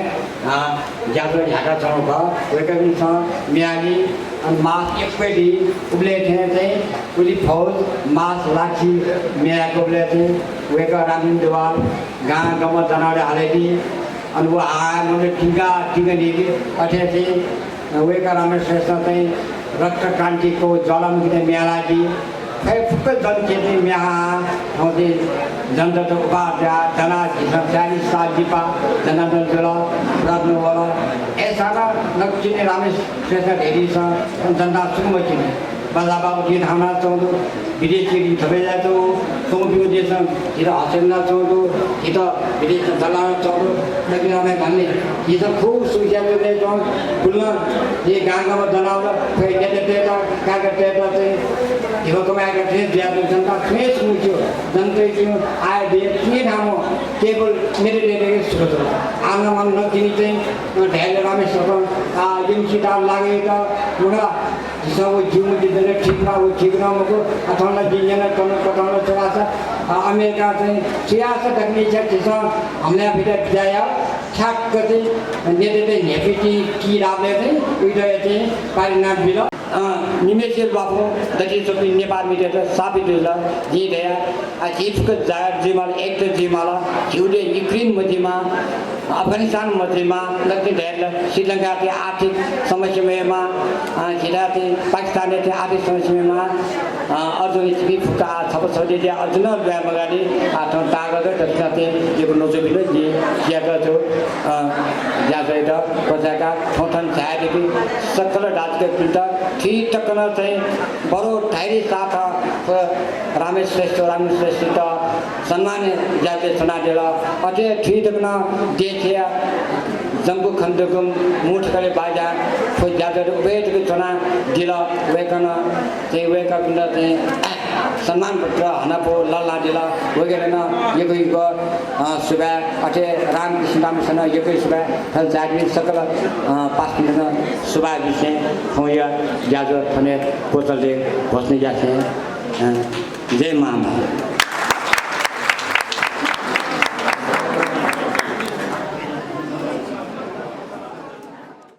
ज्यादा झाका चौक वेका पनि छ म्याली अनि मास एकपट्टि उब्ले थिए चाहिँ उली फौज मास लाची मेराको उब्ले थिए वेका रामिन देवाल गाँ गाउँमा जनावरे हालेकी अनि वो आए मैले टिका निकी अठे चाहिँ वेका रामेश श्रेष्ठ चाहिँ रक्त क्रान्तिको ज्वालामुखी मेलाजी खै फुक्क जनचेती म्याहा आउँदै जनता उपाध्याय जना 40 साल दिपा जनार्दन जोला रत्नवाला ऐसा नचिने रामेश श्रेष्ठ धेरै छ जनता सुम चिने बजाबा उठी धामना चौधो विदेशी थपे जातो सोमबिउ देश हित हसेना चौधो हित विदेश जला चौधो नगिरामे भन्ने हित खूब सुविधा दिने त कुलमा ये गाउँमा जनावर खै देता कागते चाहिँ हिरो कमाएका थिए ज्यादा जनता फ्रेस मुख्यो जनता चाहिँ आए दिए के नाम केवल मेरो लेखेको स्रोत आउन मन नदिने चाहिँ ढ्याले रामेश युमसिता लागेका मुडा सब जीव दिँदैन ठिकमा ऊ ठिक नभएको अथवा दिँदैन कटाउन चला छ अमेरिका चाहिँ सियासत राख्ने छ त्यसमा हामीले भित्र जाया ठ्याक्क चाहिँ नेतृत्व नेपिटी कि राबले चाहिँ उयो चाहिँ पारिनाम बिल निमेशेर बाबु दक्षिण चोपी नेपाल मिडिया साबित होला जी गया चिफक जायर जिमाल एक त जिमाला हिउडे युक्रेन मध्यमा अफगानिस्तान मध्यमा दक्षिण ढेर श्रीलङ्का के आर्थिक समस्यामा खिला थे पाकिस्तान थे आर्थिक समस्यामा अर्जुन चिपी फुका छप छदे अर्जुन लगाडी आठ तागत त्यसकाते जेको नजोबिल जी ज्यागा जो ज्यादा त बजाका ठोठन छाएदेखि सकल डाजके पिल्टा ठीक टक्कर चाहिँ बडो ढाइरी साथ रामेश श्रेष्ठ त सम्मान जाते सुनादेर अझै ठीक टक्कर देखिया जम्बु खण्डको मुठ करे बाजा खो ज्यादा उभेटको चुना दिल वेकन चाहिँ वेका पिण्ड चाहिँ सम्मान पत्र हनपो लल्ला दिल वगैरह यको सुबा अझै रामकृष्ण रामसँग यको सुबा जागृत सकल पाँच मिनट सुबा विषय खोया ज्यादा थने कोतले बस्ने जाते जय मामा